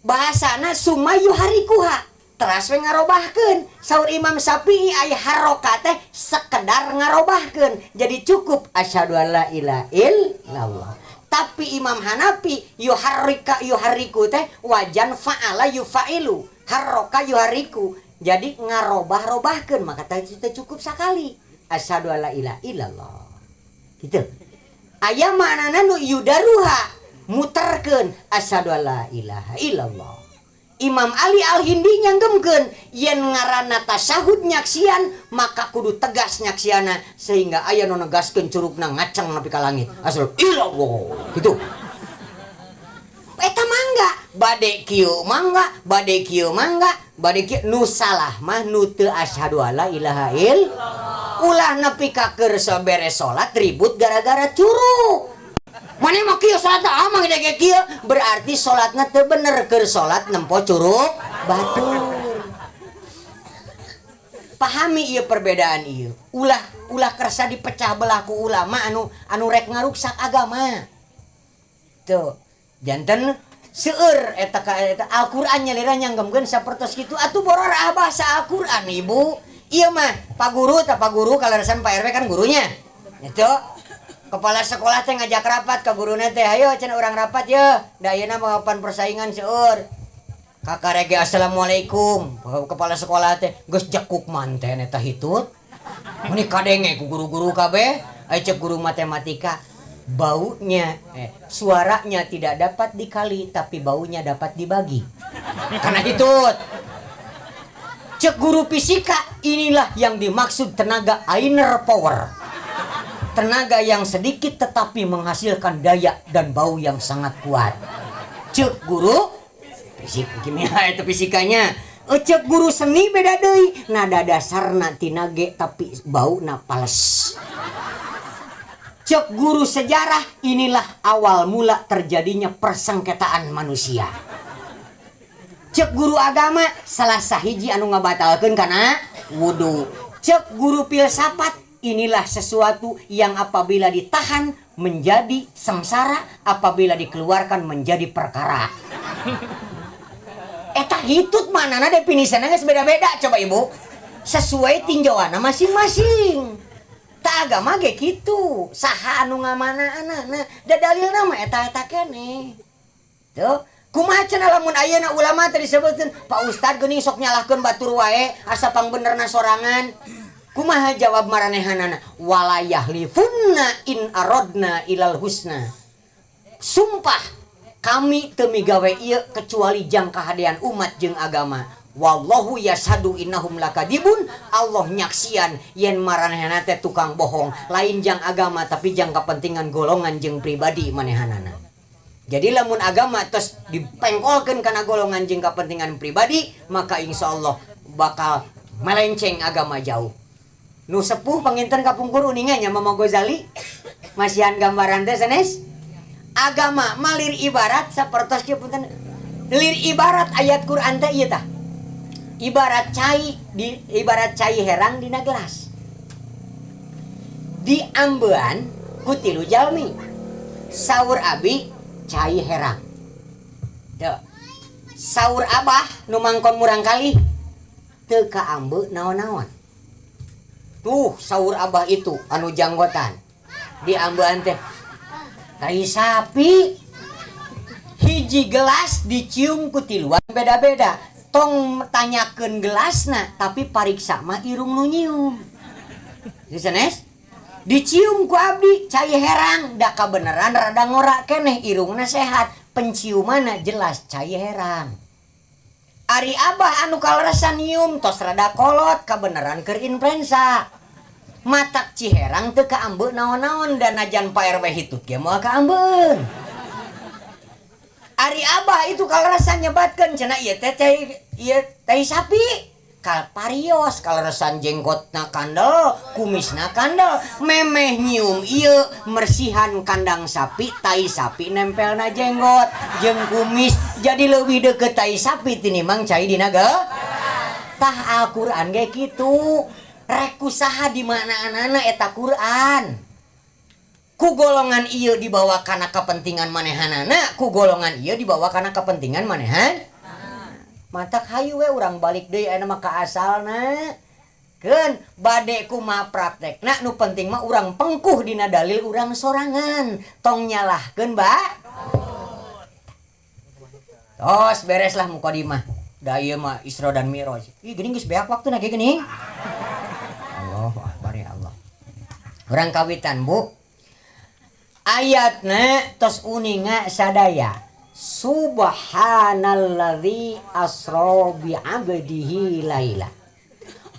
bahasana sumayu harikuha teras we ngarobahkeun. Saur Imam Syafi'i aya haroka teh sekedar ngarobahkeun jadi cukup asyhadu alla ilaha illallah. Tapi Imam Hanafi yuharrika yuharriku teh wajan fa'ala yufailu haroka yuharriku jadi ngarobah-robahkeun maka teh cukup sakali asyhadu alla ilaha illallah gitu. Aya maknana nu yudaruha muterkeun asyhadu alla ilaha illallah. Imam Ali Al-Hindi nyanggemkeun yen ngaranna tasyahud nyaksian maka kudu tegas nyaksiana sehingga aya nu negaskeun curugna ngaceng nepi ka langit. Asal illallah gitu. Eta mangga bade kieu mangga bade kieu mangga bade kieu nu salah mah nu teu asyhadu alla ilaha illallah. Ulah nepi ka keur saberes salat ribut gara-gara curug. Maneh mah kieu salat ah mah gede kieu berarti salatna teu bener keur salat nempo curug batur. Pahami ieu perbedaan ieu. Ulah ulah kersa dipecah belah ku ulama anu rek ngaruksak agama. Tuh, janten seueur eta ka eta Al-Qur'an nyalira nyanggemkeun sapertos kitu atuh boror ah bahasa Al-Qur'an Ibu. Ieu mah Pak Guru tah Pak Guru kaleresan Pak RW kan gurunya. Itu kepala sekolah teh ngajak rapat ka guruna teh, ayo cenah urang rapat ye. Da ayeuna mah papan persaingan seueur. Kakarege assalamualaikum. Kepala sekolah teh geus jekuk manten eta hitut. Meni kadenge ku guru-guru kabeh, aya cek guru matematika. Baunya suaranya tidak dapat dikali tapi baunya dapat dibagi. Karena hitut. Cek guru fisika, inilah yang dimaksud tenaga inner power. Tenaga yang sedikit tetapi menghasilkan daya dan bau yang sangat kuat. Cek guru fisika kimia itu fisikanya. Cek guru seni beda deui, nada dasarna tina G tapi bauna pales. Cek guru sejarah, inilah awal mula terjadinya persengketaan manusia. Cek guru agama, salah sahiji anu ngabatalkeun kana wudu. Cek guru filsafat, inilah sesuatu yang apabila ditahan menjadi sengsara, apabila dikeluarkan menjadi perkara. Eta hitut manana definisina geus beda-beda coba ibu. Sesuai tinjauanna masing-masing. Tak agama ge kitu, saha anu ngamanaanana, da dalilna mah eta-eta keneh. Tuh, kumaha cenah lamun ayeuna ulama teh disebutkeun, Pak Ustad geuning sok nyalahkeun batur wae, asa pangbenerna sorangan. Kumaha jawab maranehanana? Wala yahlifunna in aradna ilal husna. Sumpah kami teu migawe ieu kecuali jang kahadean umat jeung agama. Wallahu yashhadu innahum lakadibun. Allah nyaksian yen maranehna teh tukang bohong, lain jang agama tapi jang kepentingan golongan jeung pribadi manehanana. Jadi lamun agama tos dipengkolkeun kana golongan jeung kepentingan pribadi, maka insyaallah bakal melenceng agama jauh. Nu sepuh panginten kapungkur uninga nya Mama Gozali. Masihan gambaran teh sanes. Agama malir ibarat sapertos kieu punten. Lir ibarat ayat Quran teh ieu tah. Ibarat cai di ibarat cai herang dina gelas. Diambean ku tilu jalmi. Saur abi cai herang. Tuh. Saur abah nu mangkon murang kali teu kaambe naon-naon. Tuh saur abah itu anu janggotan. Diambean teh tai sapi. Hiji gelas dicium ku tiluan beda-beda. Tong tanyakeun gelasna tapi pariksa mah irung nu nyium. Sanes? Dicium ku abdi cai herang da kabeneran rada ngora keneh irungna sehat, penciumanna jelas cai herang. Ari abah anu kaleresan nyium tos rada kolot kabeneran keur influenza. Matak Ciherang teu kaambe naon-naon dan najan Pak RW hitut ge moal kaambeun. Ari abah itu kaleresan nyebatkeun cenah ieu teh cai ieu tai sapi. Kalparios kaleresan jenggotna kandel, kumisna kandel, memeh nyium ieu mersihan kandang sapi, tai sapi nempelna jenggot jeung kumis jadi leuwih deukeut tai sapi tinimbang cai dina ge. Tah Al-Qur'an ge kitu. Rek kusaha di maknaanana eta Quran. Ku golongan ieu dibawa kana kepentingan manehanana, ku golongan ieu dibawa kana kepentingan manehan. Matak hayu we urang balik deui ayeuna mah ka asalna. Keun bade kumaha praktekna nu penting mah urang pengkuh dina dalil urang sorangan. Tong nyalahkeun ba. Tos beres lah mukadimah. Da ieu mah Isra dan Mi'raj. Ih geuning geus beak waktuna ge geuning. Allahu akbar ya Allah. Urang kawitan Bu. Ayatna tos uninga sadaya. Subhanalladzi asra bi 'abdihi laila.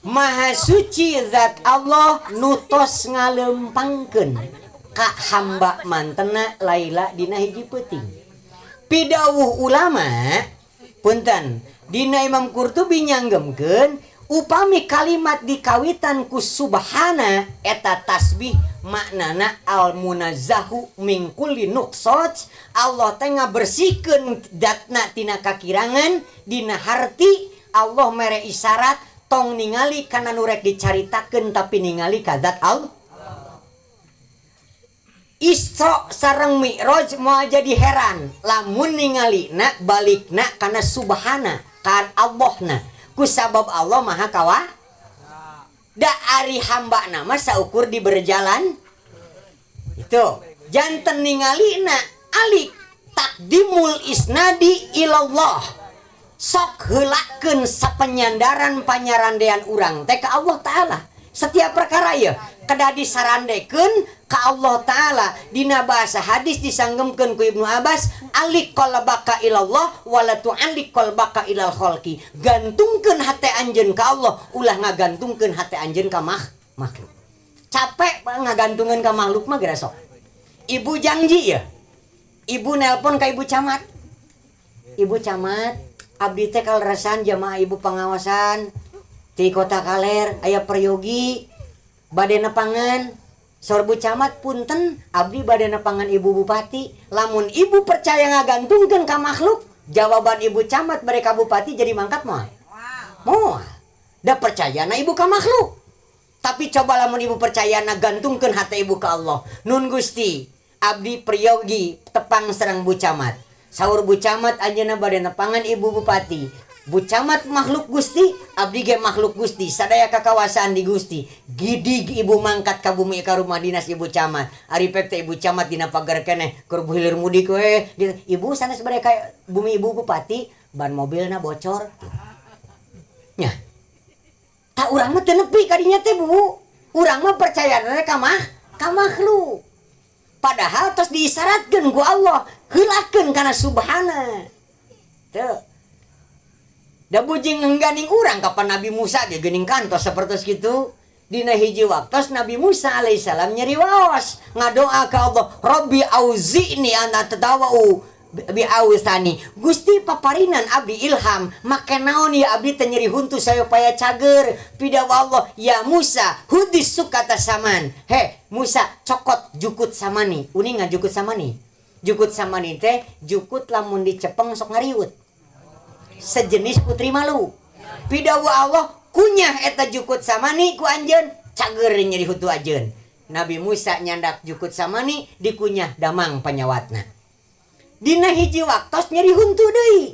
Maha suci zat Allah nu tos ngalempangkeun ka hamba mantena laila dina hiji peuting. Pidawuh ulama punten dina Imam Qurtubi nyanggemkeun upami kalimat dikawitan ku subhana eta tasbih maknana al munazzahu min kulli nuqsat. Allah teh ngabersihkeun zatna tina kakirangan dina harti Allah mere isyarat tong ningali kana nu rek dicaritakeun tapi ningali ka zat Allah. Isra sareng Mi'raj moal jadi heran lamun ningalina balikna kana subhana kan Allahna kusabab Allah maha kawa da ari hamba nama saukur di berjalan itu janten ningalina alik takdimul isnadi ilallah sok heulakeun sapenyandaran panyarandean urang teh ka Allah Ta'ala. Setiap perkara ya kedah disarandekeun ka Allah Ta'ala. Dina bahasa hadis disanggemkeun ku Ibnu Abbas, alik qalbaka ilallah wala tu'alliq qalbaka ilal khalqi. Gantungkeun hate anjeun ka Allah, ulah ngagantungkeun hate anjeun ka makhluk. Capek ngagantungkeun ka makhluk mah geura sok. Ibu janji ya. Ibu nelpon ka ibu camat. Ibu camat, abdi teh kaleresan jamaah ibu pengawasan di kota Kaler aya peryogi bade nepangan. Saur bu camat, punten abdi bade nepangan ibu bupati. Lamun ibu percaya ngagantungkeun ka makhluk, jawaban ibu camat bade ka bupati jadi mangkat moal? Moal. Da percaya na ibu ka makhluk. Tapi coba lamun ibu percaya na gantungkeun hati ibu ka Allah. Nun Gusti, abdi peryogi tepang serang bu camat. Saur bu camat anjeunna bade nepangan ibu bupati. Bu camat makhluk Gusti, abdi ge makhluk Gusti, sadaya kakawasaan di Gusti. Gidig ibu mangkat ka bumi ka rumah dinas ibu camat. Ari pek teh ibu camat dina pagar keneh keur hilir mudik we. Ibu sanes bade ka bumi ibu bupati, ban mobilna bocor. Nya. Tak urang mah teu nepi ka dinya teh Bu. Urang mah percayana ka makhluk. Padahal tos diisyaratkeun ku Allah, heulakeun kana subhana. Teu. Da bujing ngganing urang kapan Nabi Musa ge geuning kantos sapertos kitu. Dina hiji waktos Nabi Musa alaihissalam nyeri waos, ngadoa ka Allah, Rabbi auzi'ni an atadawau bi awsani. Gusti paparinan abdi ilham, make naon ya abdi teh nyeri huntu sayupaya cager. Pidawa Allah, ya Musa hudis sukata saman. He Musa cokot jukut samani. Uninga jukut samani. Jukut samani teh jukut lamun dicepeng sok ngariut. Sejenis putri malu. Pidawa Allah kunyah eta jukut samani ku anjeun cager nyeri huntu anjeun. Nabi Musa nyandak jukut samani dikunyah damang panyawatna. Dina hiji waktos nyeri huntu deui.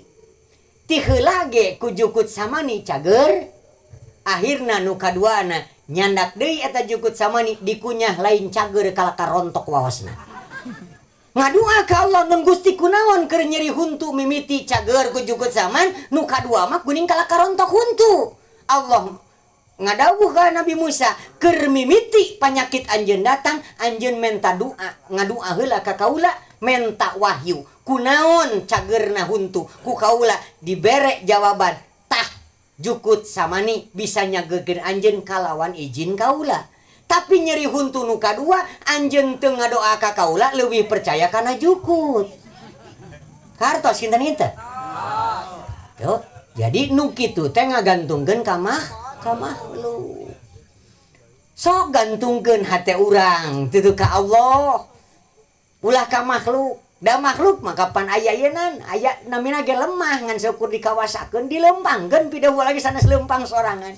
Ti heula ge ku jukut samani cager. Akhirna nu kaduana nyandak deui eta jukut samani dikunyah lain cager kalakar rontok waosna. Ngadua ka Allah, nun Gusti kunaon keur nyeri huntu mimiti cager ku jukut saman, nu kadua mah kuning kalakar rontok huntu. Allah ngadawuh ka Nabi Musa, keur mimiti panyakit anjeun datang, anjeun menta doa, ngadua heula ka kaula, menta wahyu. Kunaon cagerna huntu ku kaula dibere jawaban, tah jukut samani bisa nyageurkeun anjeun kalawan izin kaula. Tapi nyeri huntu nu kadua anjeun teu ngadoa ka kaula leuwih percaya kana jukut. Kartos kinten-kinten. Tuh, jadi nu kitu teh ngagantungkeun ka makhluk. Sok gantungkeun hate urang teu ka Allah. Ulah ka makhluk. Da makhluk mah kapan aya yeunan, aya namina ge lemah ngan seukur dikawasakeun dilempangkeun pidahu lagi sanes lempang sorangan.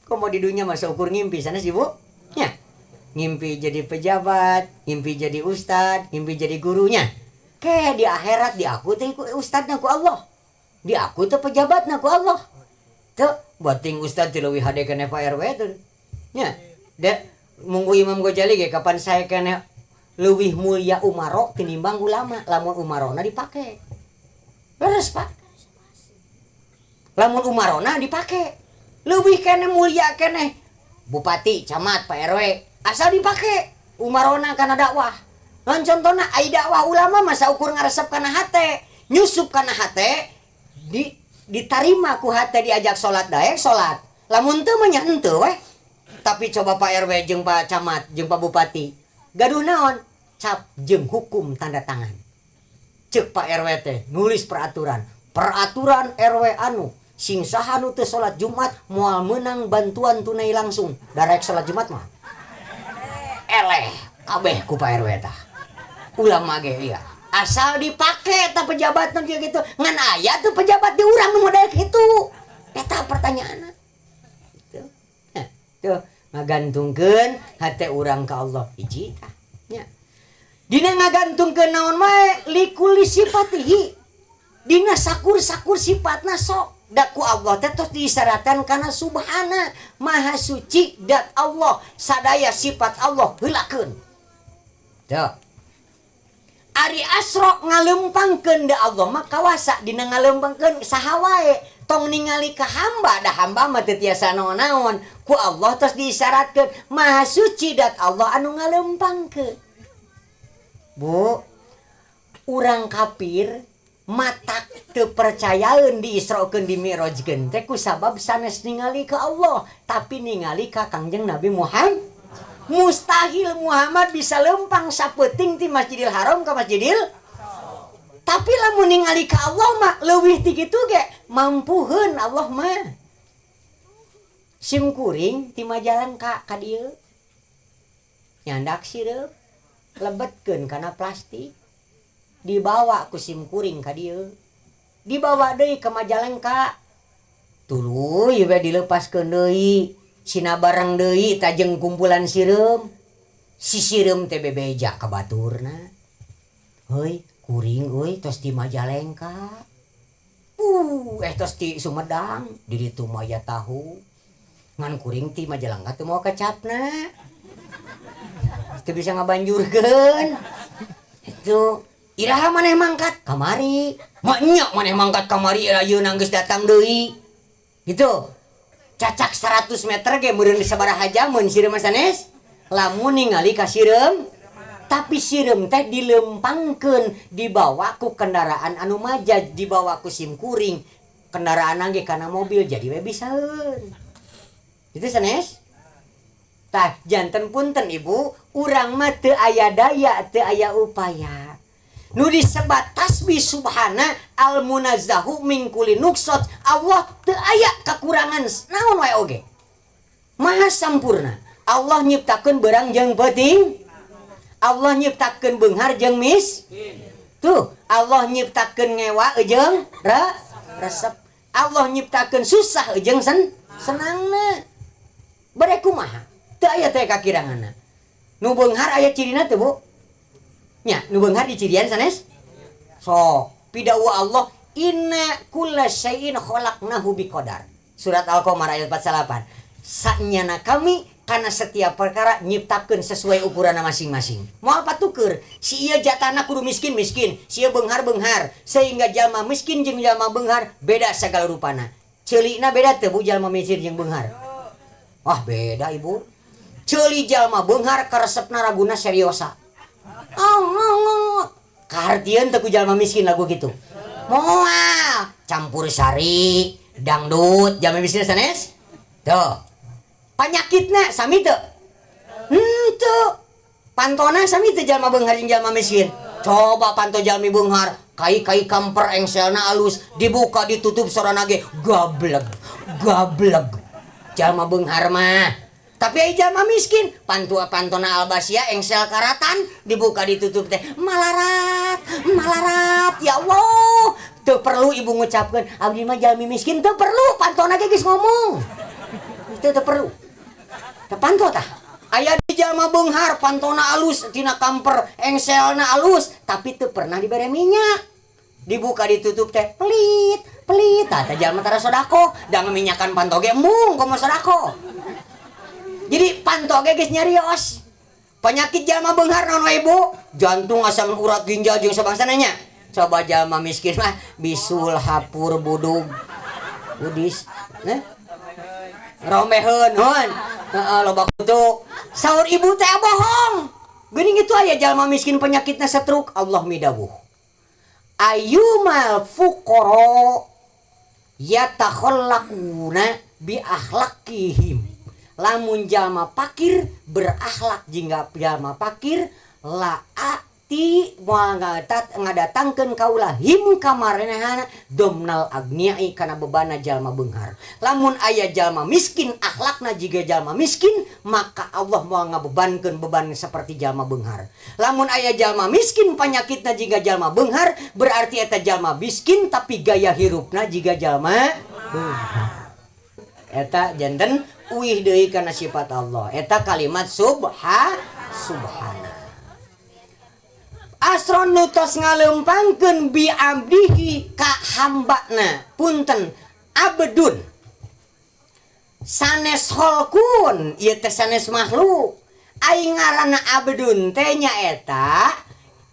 Komo di dunya mah seukur ngimpi sanes ibu? Nya. Ngimpi jadi pejabat, ngimpi jadi ustad, ngimpi jadi gurunya. Ke di akhirat diaku teh ustadna ku Allah. Diaku teh pejabatna ku Allah. Teu bating ustad teh leuwih hade keneh Pak RW teh. Nya. Da munggu Imam Ghazali ge kapan saya keneh leuwih mulia umaro tinimbang ulama, lamun umarona dipake. Leres Pak. Lamun umarona dipake. Leuwih keneh mulia keneh bupati, camat, Pak RW asal dipake umarona kana dakwah. Ngan contona ai dakwah ulama masa ukur ngaresep kana hate, nyusup kana hate, ditarima ku hate diajak salat daek salat. Lamun teu mah nya henteu weh. Tapi coba Pak RW jeung Pak Camat jeung Pak Bupati gaduh naon? Cap jeung hukum tanda tangan. Ceuk Pak RW teh nulis peraturan. Peraturan RW anu sing saha nu teu salat Jumat moal meunang bantuan tunai langsung. Darek salat Jumat mah. Eleh kabeh ku Pak RW tah. Ulama ge iya. Asal dipake eta pejabat nu kieu gitu. Ngan aya tuh pejabat di urang nu model kitu. Eta pertanyaanna. Gitu. Nah, tuh ngagantungkeun hate urang ka Allah hiji tah nya. Dina ngagantungkeun naon wae likuli sifatihi. Dina sakur-sakur sifatna sok da ku Allah teh tos diisyaratkan kana subhana maha suci dat Allah sadaya sifat Allah heulakeun. Tuh. Ari asro ngalempangkeun da Allah mah kawasa dina ngalempangkeun saha wae Tong ningali ka hamba, da hamba mah teu tiasa naon-naon. Ku Allah tos diisyaratkeun, Maha Suci dat Allah anu ngalempangkeun. Bu, urang kafir matak teu percayaeun diisrokeun dimi'rajkeun teh ku sabab sanes ningali ka Allah, tapi ningali ka Kangjeng Nabi Muhammad. Mustahil Muhammad bisa lempang sapeuting ti Masjidil Haram ka Masjidil. Tapi lamun ningali ka Allah mah leuwih ti kitu ge mampuheun Allah mah. Sim kuring ti Majalengka ka dieu. Nyandak sireum lebetkeun kana plastik. Dibawa ku sim kuring ka dieu. Dibawa deui ka Majalengka. Tuluy we dilepaskeun deui. Sina bareng deui tajeng kumpulan sireum. Si sireum teh bebeja ka baturna. Heuy, kuring euy tos di Majalengka. Tos di Sumedang, di ditu mah aya tahu. Ngan kuring ti Majalengka teu moal kecapna. Teu bisa ngabanjurkeun. Itu iraha maneh mangkat kamari. Mak nya maneh mangkat kamari ayeuna geus datang deui. Gitu. Cacak 100 meter ge meureun sabaraha jameun sireum sanes. Lamun ningali ka sireum, tapi sireum teh dilempangkeun dibawa ku kendaraan anu majaj, dibawa ku sim kuring. Kendaraan ge kana mobil jadi we bisaeun. Itu sanes. Tah janten punten ibu, urang mah teu aya daya, teu aya upaya. Nu disebat tasbih subhana al munazzahu min kulli nuqsat. Allah teu aya kakurangan naon wae oge. Maha sampurna. Allah nyiptakeun beurang jeung peuting. Allah nyiptakeun beunghar jeung miskin. Tuh, Allah nyiptakeun ngewa jeung resep. Allah nyiptakeun susah jeung senangna. Bere kumaha? Teu aya teh kakiranganna. Nu beunghar aya cirina teu, Bu? Nya, nu beunghar di cirian sanes? So, pidawa Allah inna kulla syai'in khalaqnahu biqadar. Surat Al-Qamar ayat 48. Sanyana kami karena setiap perkara nyiptakeun sesuai ukuran masing-masing. Moal patuker, si ieu jatahna kudu miskin-miskin, si ieu beunghar-beunghar, sehingga jalma miskin jeung jalma beunghar beda sagala rupana. Ceulina beda teu Bu jalma miskin jeung beunghar? Wah, beda Ibu. Ceuli jalma beunghar karesepna raguna seriosa. Oh, kahartieun teu ku jalma miskin lagu gitu. Moal campur sari, dangdut, jalma miskin sanes? Tuh. Panyakitna sami teu? Henteu. Pantona sami teu jalma beunghar jeung jalma miskin. Coba panto jalmi beunghar, kai-kai kamper engselna alus, dibuka ditutup sorana ge gableg, gableg. Jalma beunghar mah. Tapi ai jalma miskin, pantona albasia engsel karatan, dibuka ditutup teh malarat, malarat. Ya Allah, teu perlu ibu ngucapkeun abdi mah jalmi miskin, teu perlu pantona ge geus ngomong. Teu perlu. Teu panto tah. Aya di jalma beunghar, pantona alus tina kamper, engselna alus, tapi teu pernah dibere minyak. Dibuka ditutup teh pelit, pelit. Tah teh jalma tara sodako, da minyakan panto ge embung komo sodako. Jadi panto ge geus nyarios. Penyakit jalma beunghar naon wae Bu? Jantung, asam urat, ginjal jeung sabangsana nya. Coba jalma miskin mah bisul, hapur, budug, udis, nah. Romeheun heun. Heeh, loba kutu. Saur ibu teh bohong. Geuning itu aya jalma miskin penyakitna stroke, Allah midawuh. Ayyumal fuqara yatakhallaquna bi akhlaqihim. Lamun jalma pakir berakhlak jingga jalma pakir laati moal ngadatangkeun kaula him kamarenehana domnal agniai kana bebana jalma beunghar. Lamun aya jalma miskin akhlakna jiga jalma miskin, maka Allah moal ngabebankeun beban seperti jalma beunghar. Lamun aya jalma miskin panyakitna jiga jalma beunghar, berarti eta jalma miskin tapi gaya hirupna jiga jalma beunghar. Eta janten uih deui kana sifat Allah. Eta kalimat subhana. Asron nu tos ngalempangkeun bi abdihi ka hambana. Punten abdun sanes holkun ieu teh sanes makhluk. Ai ngaranna abdun teh nyaeta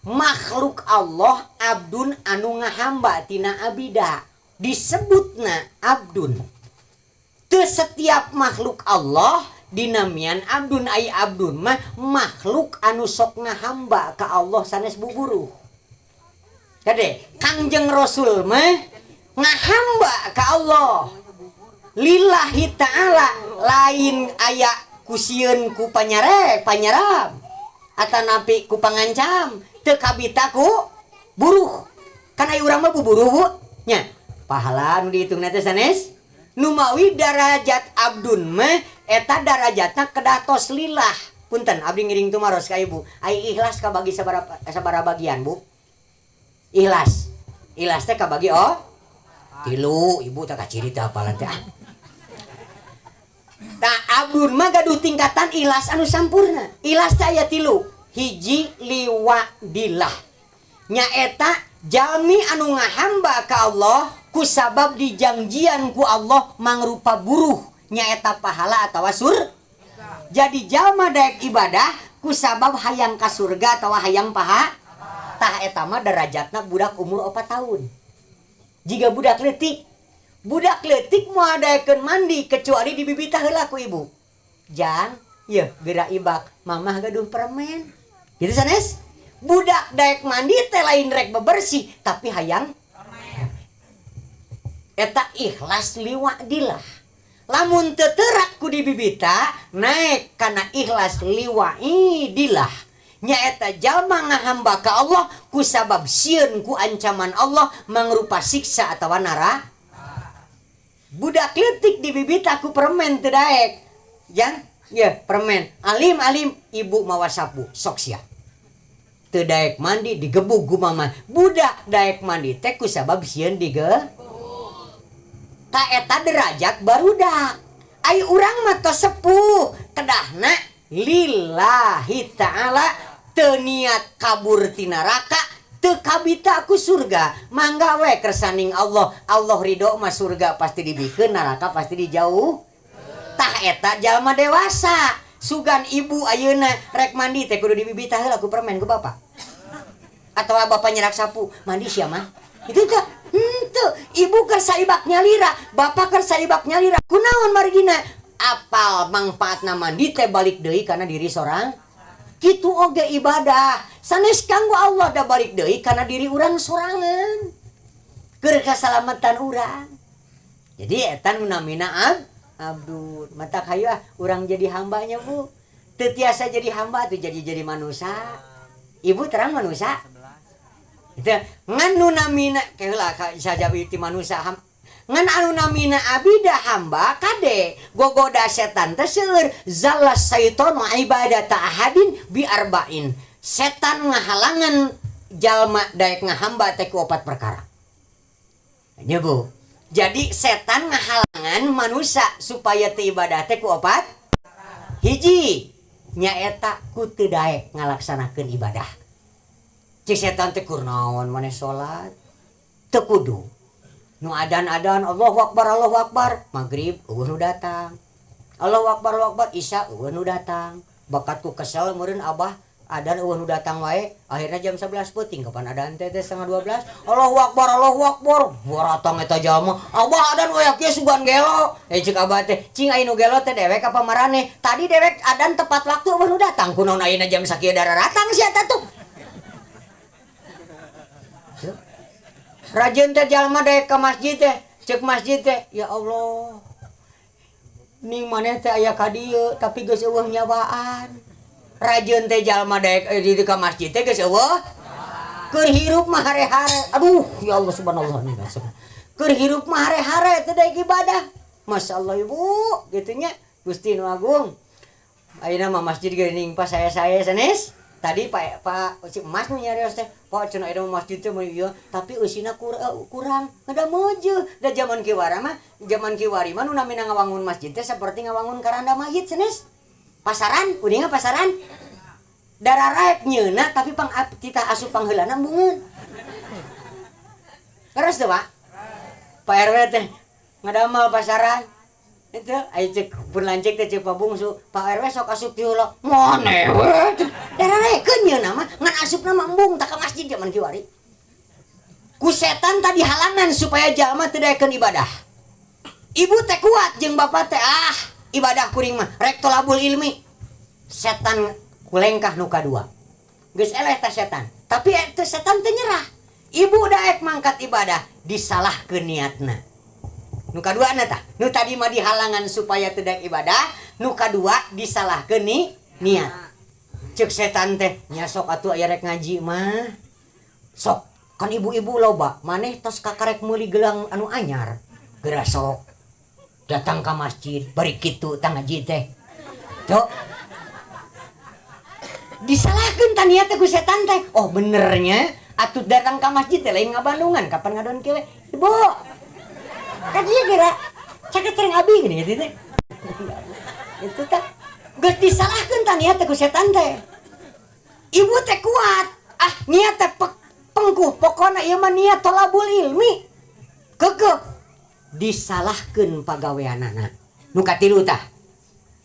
makhluk Allah, abdun anu ngahamba tina abida. Disebutna abdun. Teu setiap makhluk Allah dinamian abdun. Ai abdun mah makhluk anu sok ngahamba ka Allah sanes buburuh. Kade Kangjeng Rasul mah ngahamba ka Allah lillahi ta'ala, lain aya ku sieun ku panyarek panyarab atanapi ku pangancam, teu kabita ku buruh. Kan aya urang mah buburuh bu nya, pahala nu dihitungna teh sanes. Numawi darajat abdun mah eta darajatna kedah tos lillah. Punten abdi ngiring tumaros ka ibu. Ai ikhlas kabagi sabaraha bagian bu? Ikhlas. Ikhlas teh kabagi oh tilu. Ibu teh kaciri teh apalan teh. Tah abdun mah gaduh tingkatan ikhlas anu sampurna. Ikhlas teh aya tilu. Hiji liwadillah. Nyaeta jalmi anu ngahamba ka Allah ku sabab dijangjian ku Allah mangrupa buruh, nyaeta pahala atawa sur. Jadi jalma daek ibadah ku sabab hayang ka surga atawa hayang paha. Tah eta mah derajatna budak umur 4 tahun. Jiga budak leutik. Budak leutik moal daekeun mandi kecuali dibibitah heula ku ibu. Jang, yeuh geura ibak, mamah gaduh permen. Gitu sanes? Budak daek mandi teh lain rek bebersih tapi hayang eta ikhlas liwadillah. Lamun teu teurak ku dibibita naek kana ikhlas liwaidillah. Nyaeta jalma ngahamba ka Allah ku sabab sieun ku ancaman Allah mangrupa siksa atawa neraka. Budak leutik dibibita ku permen teu daek. Jang, ye permen. Alim alim ibu mawa sapu sok sia. Teu daek mandi digebug ku mama. Budak daek mandi teh ku sabab sieun digebug. Ta eta derajat barudak. Ai urang mah tos sepuh, kedahna lillahi ta'ala teu niat kabur ti neraka, teu kabita ku surga. Mangga we kersaning Allah. Allah ridho mah surga pasti dibikeun, neraka pasti dijauh. Tah eta jalma dewasa. Sugan ibu ayeuna rek mandi teh kudu dibibitah heula ku permen ku bapak. Atawa bapak nyerak sapu, mandi sia mah. Itu teh henteu, ibu keur saibak nyalira, bapak keur saibak nyalira. Kunaon margina? Apal mangfaatna mandi teh balik deui kana diri sorang. Kitu oge ibadah. Sanes kanggo Allah da balik deui kana diri urang sorangan. Keur kasalamatan urang. Jadi eta nu namina abdun. Mata kayu ah urang jadi hambanya bu. Teu tiasa jadi hamba tuh jadi manusia. Ibu terang manusia. Itu ngan nu namina keula sajawi ti manusia ngan anu namina abida hamba kade gogoda setan teh seueur zalla saitonu ibadata ahadin bi arba'in. Setan ngahalangan jalma daek ngahamba teh ku opat perkara. Nya bu. Jadi setan ngahalangan manusia supaya teu ibadah teh ku opat. Hiji nyaeta ku teu daek ngalaksanakeun ibadah. Cik setan teh kur naon maneh salat teu kudu. Nu adan-adan Allahu Akbar Allahu Akbar, maghrib eueuh nu datang. Allahu Akbar Allahu Akbar, isya eueuh nu datang. Bakat ku kesel meureun abah adan eueuh nu datang wae, akhirnya jam 11 peuting kapan adan teh teh 11:30. Allahu Akbar Allahu Akbar, baratang eta jalma. Abah adan we kieu sugan gelo. Cek abah teh, cing aya nu gelo teh dewek apa maraneh? Tadi dewek adan tepat waktu eueuh nu datang, kunaon ayeuna jam sakieu dararatang sia eta tuh. Rajin teh jalma daek ka masjid teh, cek masjid teh, ya Allah. Ning maneh teh aya ka dieu tapi geus eueuh nyawaan. Rajin teh jalma daek di ka masjid teh geus eueuh. Keur hirup mah hare-hare. Aduh, ya Allah subhanallah nih. Keur hirup mah hare-hare teh daek ibadah. Masyaallah ibu, kitu nya. Gusti nu agung. Ayeuna mah masjid geuning pas saya-saya sanes. Tadi Pak Pak Mas nu nyarios teh, Pak cenah eta masjid teh mah ieu, tapi eusina kurang. Ada mojo. Da zaman kiwari mah, zaman kiwari mah nu namina ngawangun masjid teh seperti ngawangun karanda mayit sanes. Pasaran, uninga pasaran. Dararaek nyeuna tapi pang tita asup pangheulana embungeun. Terus teh, Pak. Pak RW teh ngadamal pasaran. Itu aya cek pun lanceuk teh cek Pak Bungsu, Pak RW sok asup ti heula. Mane we. Dararekeun nyeuna mah ngan asupna mah embung tak ka masjid zaman kiwari. Ku setan tadi halangan supaya jalma teu daekeun ibadah. Ibu teh kuat jeung bapak teh, ah ibadah kuring mah rek tolabul ilmi. Setan kulengkah nu kadua. Geus eleh tah setan. Tapi teu setan teu nyerah. Ibu daek mangkat ibadah disalahkeun niatna. Nu kadua na tah, nu tadi mah dihalangan supaya teu daek ibadah, nu kadua disalahkeun niat. Cek setan teh nya sok atuh aya rek ngaji mah. Sok kan ibu-ibu loba, maneh tos kakarek meuli gelang anu anyar. Geura sok datang ka masjid bari kitu tah ngaji teh. Tuh. Disalahkeun tah niat teh ku setan teh. Oh benernya atuh datang ka masjid teh lain ngabandungan, kapan ngadon kieu we? Ibu. Kan ieu geura caket sareng abi geuning kitu teh. Itu tah geus disalahkeun tah niat teh ku setan teh. Ibu teh kuat. Ah niat teh pengkuh pokona ieu mah niat tolabul ilmi. Keukeuh disalahkeun pagaweanana. Nu katilu tah.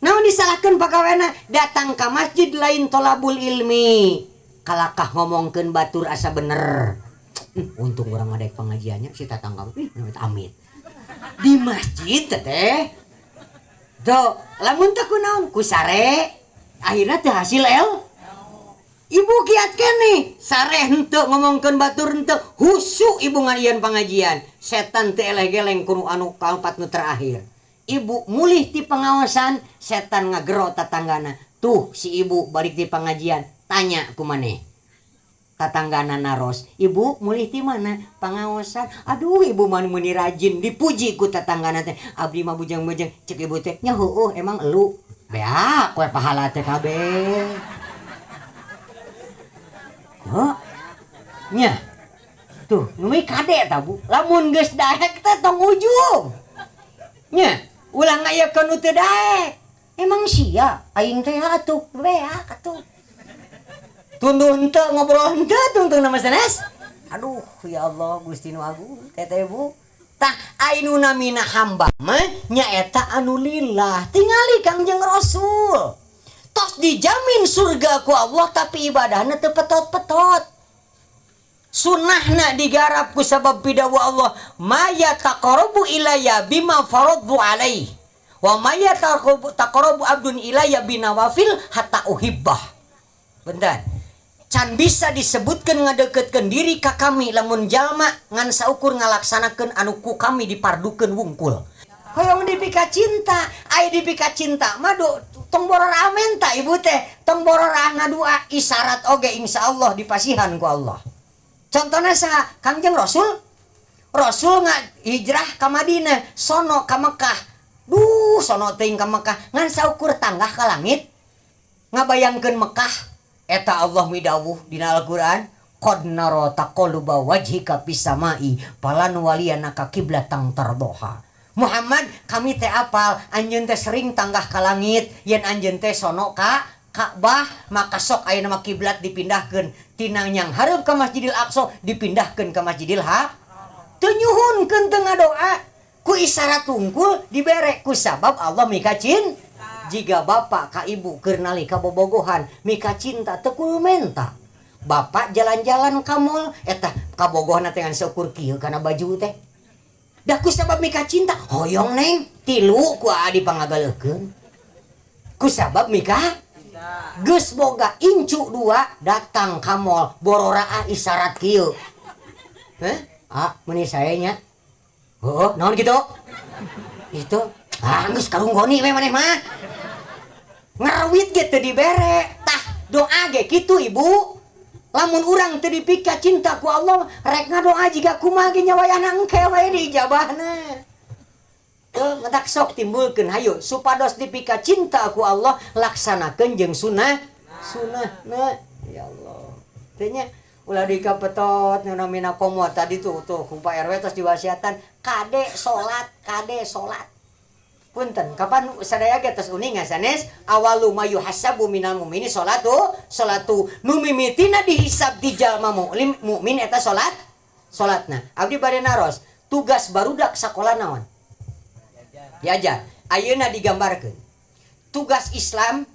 Naon disalahkeun pagaweana? Datang ka masjid lain tolabul ilmi. Kalakah ngomongkeun batur asa bener. Untung urang mah daek pengajiannya si tatangga amit. Di masjid teh. Tuh, lamun teh kunaon? Ku sare. Akhirna teh hasil el. Ibu kiat keneh, sare henteu ngomongkeun batur henteu, husu ibu ngalian pengajian. Setan teh eleh geleng kudu anu kaopat nu terakhir. Ibu mulih ti pengawasan, setan ngagero tatanggana. Tuh si ibu balik ti pengajian, tanya ku maneh. Tatanggana naros, ibu mulih ti mana? Pengawasan. Aduh ibu mah meuni rajin, dipuji ku tatanggana teh. Abdi mah bujang-bujang, cek ibu teh, nya heueuh emang elu. Beak we pahala teh kabeh. Heuh. Nya. Tuh, nu kade ta bu. Lamun geus daek teh tong ujung. Nya, ulah ngayakeun nu teu daek. Emang sia aing teh atuh beak atuh. Tunduh henteu ngobrol henteu tungtung nama sanes. Aduh, ya Allah Gusti nu agung teteh bu. Tah anu namina hamba mah nyaeta anu lillah. Tingali Kangjeng Rasul. Tos dijamin surga ku Allah tapi ibadahna teu petot-petot. Sunnahna digarap ku sabab pidawu Allah, maya taqarrabu ilayya bima faradhu alaih wa maya taqarrabu abdun ilayya binawafil hatta uhibbah. Bentar. Can bisa disebutkan ngadeketkeun diri ka kami lamun jalma ngan saukur ngalaksanakeun anu ku kami dipardukeun wungkul. Hoyong dipika cinta, ai dipika cinta mah tong borora menta ibu teh, tong borora ngadua isyarat oge insyaallah dipasihan ku Allah. Contohnya saha? Kangjeng Rasul. Rasul hijrah ka Madinah, sono ka Mekah. Duh, sono teuing ka Mekah, ngan saukur tanggah ka langit. Ngabayangkeun Mekah, eta Allah midawuh dina Al-Qur'an, qad nara taqalluba wajhika fis samai falan waliyanaka qiblatan tardoha. Muhammad, kami teh apal anjeun teh sering tanggah ka langit, yen anjeun teh sono ka Ka'bah, maka sok ayeuna mah kiblat dipindahkeun tina nyang hareup ka Masjidil Aqsa dipindahkeun ka Masjidil Ha. Teu nyuhunkeun teu ngadoa, ku isyarat tungkul dibere ku sabab Allah mika cinta. Jiga bapak ka ibu keur nalika bobogohan mika cinta teu kudu menta. Bapak jalan-jalan ka mall eta kabogohna teh ngan saukur kieu kana baju teh. Da ku sabab mika cinta hoyong neng tilu ku aa dipangagaleukeun. Ku sabab mika geus boga incu dua datang ka mall bororaa isyarat kieu. Heh? Ah, meuni sae nya. Heuh, naon kitu? Itu ah geus karunggoni we maneh mah. Ngarwit ge teu dibere. Tah doa ge kitu ibu. Lamun urang teu dipika cinta ku Allah, rek ngadoa jiga kumaha ge nya wayahna engke we diijabahna. Tuh, matak sok timbulkeun hayu supados dipika cinta ku Allah, laksanakeun jeung sunnah. Sunnahna ya Allah. Teh nya ulah dikapetot nu namina komo tadi tuh tuh ku Pak RW tos diwasiatan kade salat, kade salat. Punten, kapan sadaya ge tos uninga sanes awalu mayuhasabu minal mu'mini salatu, salatu nu mimitina dihisab di jalma mukmin eta salat, salatna. Abdi bade naros, tugas barudak sakola naon? Diajar. Ayeuna digambarkeun. Tugas Islam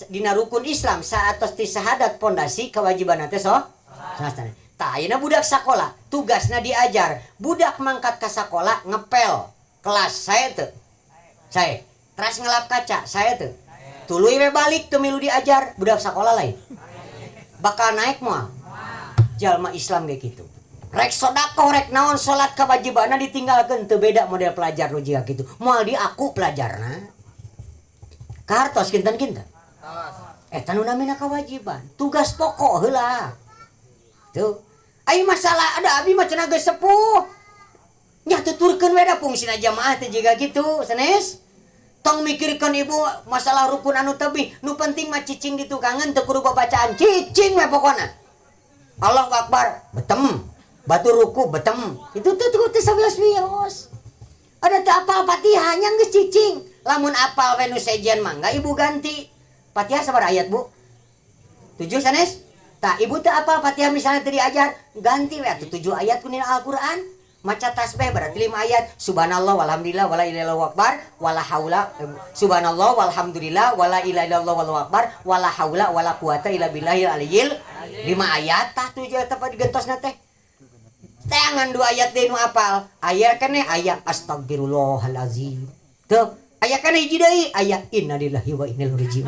dina rukun Islam saatos ti syahadat pondasi kewajiban teh so? Salatna. Tah ayeuna budak sakola tugasna diajar. Budak mangkat ka sakola ngepel kelas saya teu. Saya teras ngelap kaca saya teu. Tuluy we balik teu milu diajar budak sakola lain. Bakal naik moal. Jalma Islam ge kitu. Rek sodakoh rek naon salat kewajibanna ditinggalkeun teu beda model pelajar nu jiga kitu. Moal diaku pelajarna. Kartos kinten-kinten. Eta nu namina kewajiban, tugas pokok heula. Tuh. Ai masalah ada abi mah cenah geus sepuh. Nya tuturkeun we da fungsina jamaah teh jiga kitu, sanes. Tong mikirkeun ibu masalah rukun anu tebih, nu penting mah cicing di tukangan teu kudu babacaan, cicing we pokona. Allahu Akbar, betem. Batu ruku betem. Itu tuh teu sawios-wios. Ada teu apal Fatihah nya geus cicing. Lamun apal we nu sejen mangga ibu ganti. Fatihah sabaraha ayat, Bu? 7 sanes? Tah ibu teu apal Fatihah misalnya teu diajar, ganti we atuh 7 ayat ku nina Al-Qur'an. Maca tasbih berarti 5 ayat. Subhanallah walhamdulillah wala ilaha illallah akbar wala haula subhanallah walhamdulillah wala ilaha illallah wallahu akbar wala haula wala quwata illa billahil aliyil. 5 ayat tah 7 eta digentosna teh. Tangan 2 ayat deui nu apal. Aya keneh aya astagfirullahalazim. Tuh, aya keneh hiji deui aya innalillahi wa inna ilaihi rajiun.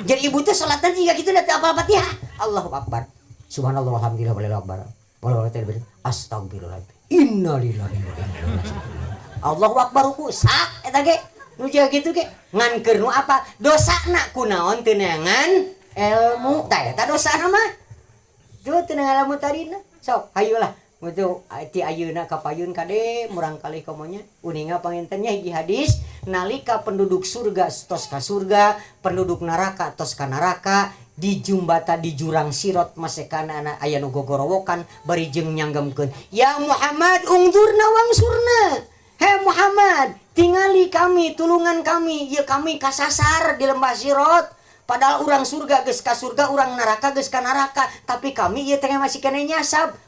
Jadi ibu teh salatna jiga kitu da teu apal Fatihah. Allahu akbar. Subhanallah walhamdulillah wala ilaha akbar. Wala quwata illa billah. Astagfirullah. Innalillahi wa inna ilaihi rajiun. Allahu akbar ku sak eta ge. Nu jiga kitu ge ngan keur nu apa? Dosana kunaon teu neangan ilmu. Tah eta dosana mah. Tuh teu neangan ilmu tadina. Sok hayulah. Mutu ti ayeuna ka payun kade murang kali komonya uninga pangintennya hiji hadis nalika penduduk surga tos ka surga penduduk neraka tos ka neraka di jumbata di jurang sirot masekana anak aya nu gogorowokan bari jeung nyanggemkeun ya Muhammad ungzurna wangsurna he Muhammad tingali kami tulungan kami ieu kami kasasar di lembah sirot padahal urang surga geus ka surga urang neraka geus ka neraka tapi kami ieu teh masih keneh nyasab.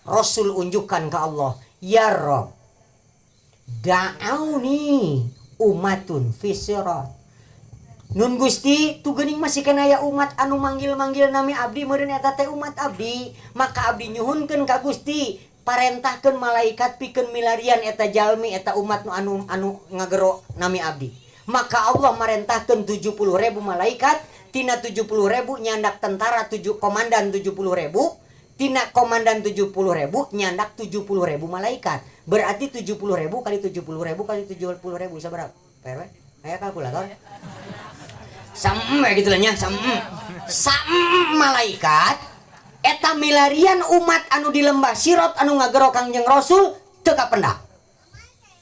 Rasul unjukkan ke Allah, ya Rob, da'auni umatun fi sirat. Nun Gusti, tu geuning masih kena aya umat anu manggil-manggil nami abdi meureun eta teh umat abdi, maka abdi nyuhunkeun ka Gusti, parentahkeun malaikat pikeun milarian eta jalmi eta umat nu anu ngagero nami abdi. Maka Allah marentahkeun 70.000 malaikat, tina 70.000 nyandak tentara 7 komandan 70.000. Tina komandan 70.000 nyandak 70.000 malaikat. Berarti 70.000 kali 70.000 kali 70.000 sabaraha? Pak RW? Aya kalkulator? Sam gitu lah nya, sam. Sam malaikat eta milarian umat anu di lembah sirot anu ngagero Kangjeng Rasul teu kapendak.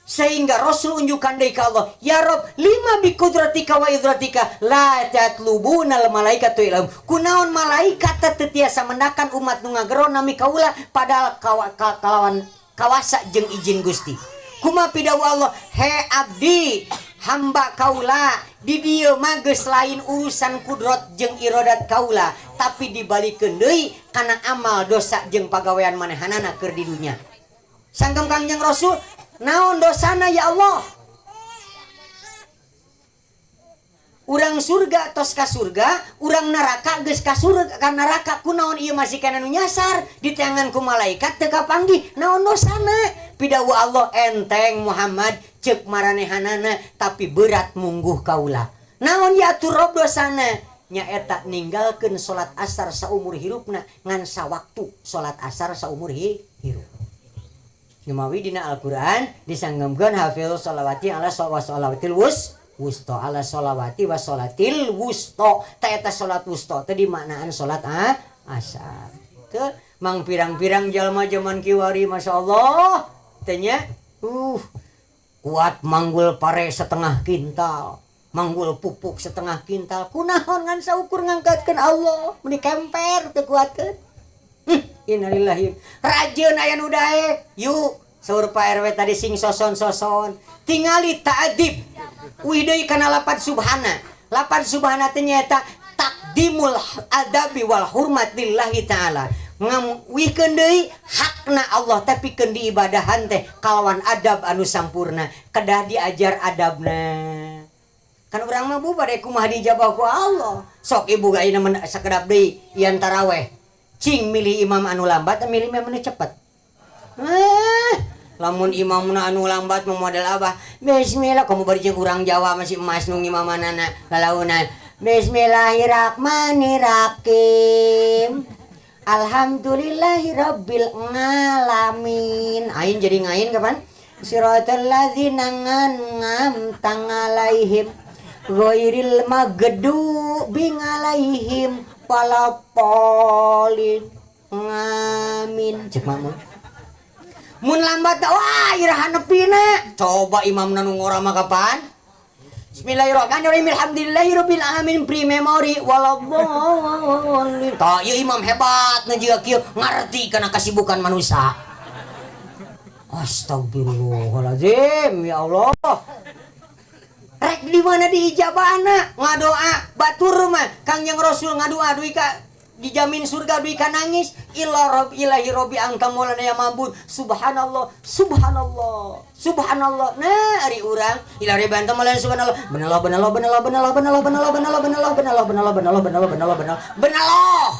Sehingga Rasul unjukkan deui ka Allah, ya Rob, lima bi kudratika wa idratika la tatlubunal malaikatu ilahum. Kunaon malaikat teu tiasa mendakan umat nu ngagero nami kaula padahal kalawan kawasa jeung izin Gusti. Kumaha pidawuh Allah, he abdi hamba kaula di dieu mah geus lain urusan kudrat jeung iradat kaula, tapi dibalikeun deui kana amal dosa jeung pagawean manehanana keur di dunya. Sangkem Kangjeng Rasul, naon dosana ya Allah? Urang surga tos ka surga, urang neraka geus ka surga ka neraka, kunaon ieu masih kana nu nyasar di tangan ku malaikat teu kapanggih, naon dosana? Pidawuh Allah enteng Muhammad ceuk maranehanana tapi berat mungguh kaula. Naon ya atuh Rob dosana? Nyaeta ninggalkeun salat asar saumur hirupna ngan sawaktu salat asar saumur hirup. Numawi dina Al-Qur'an disanggemkeun hafil sholawati ala sholawatil wusta ala sholawati wa sholatil wusta. Ta eta salat wusta teh dimaknaan salat asar. Teu mang pirang-pirang jalma jaman kiwari masyaallah teh nya kuat manggul pare setengah kintal, manggul pupuk setengah kintal. Kunaon ngan saukur ngangkatkeun Allah meuni kemper teu kuatkeun. Innalillahi. Rajeun aya nu daek. Yuk, saur Pak RW tadi sing soson-soson. Tingali ta'adib. Wih deui kana lapad subhana. Lapad subhana teh nyaeta takdimul adabi wal hurmat lillahi ta'ala. Ngawihkeun deui hakna Allah tapi pikeun diibadahan teh kalawan adab anu sampurna. Kedah diajar adabna. Kan urang mah bu bade kumaha dijabah ku Allah. Sok ibu ayeuna sakedap deui ian taraweh. Cing milih imam anu lambat milih imam anu cepet. Lamun imamna anu lambat mau model abah. Bismillah kamu bari jeung urang Jawa masih emas nu ngimamanana lalaunan. Bismillahirrahmanirrahim. Alhamdulillahirabbil alamin. Ain jadi ngain kapan? Siratal ladzina an'amta 'alaihim ghairil maghdubi 'alaihim waladdallin. Amin. Cek mama. Mun lambat wah iraha nepina. Coba imamna nu ngora mah kapan? Bismillahirrahmanirrahim. Alhamdulillahirabbil alamin pre memory waladdallin. Tah ieu imam hebat nu jiga kieu ngarti kana kasibukan manusia. Astagfirullahalazim ya Allah. Rek di mana diijabahna ngadoa batur mah Kangjeng Rasul ngadoa duwi ka dijamin surga duwi ka nangis illa rabb ilahi rabbi anta maulana ya mabud subhanallah subhanallah subhanallah. Nah ari urang ila rabbi anta maulana subhanallah benaloh benaloh benaloh benaloh benaloh benaloh benaloh benaloh benaloh benaloh benaloh benaloh benaloh benaloh benaloh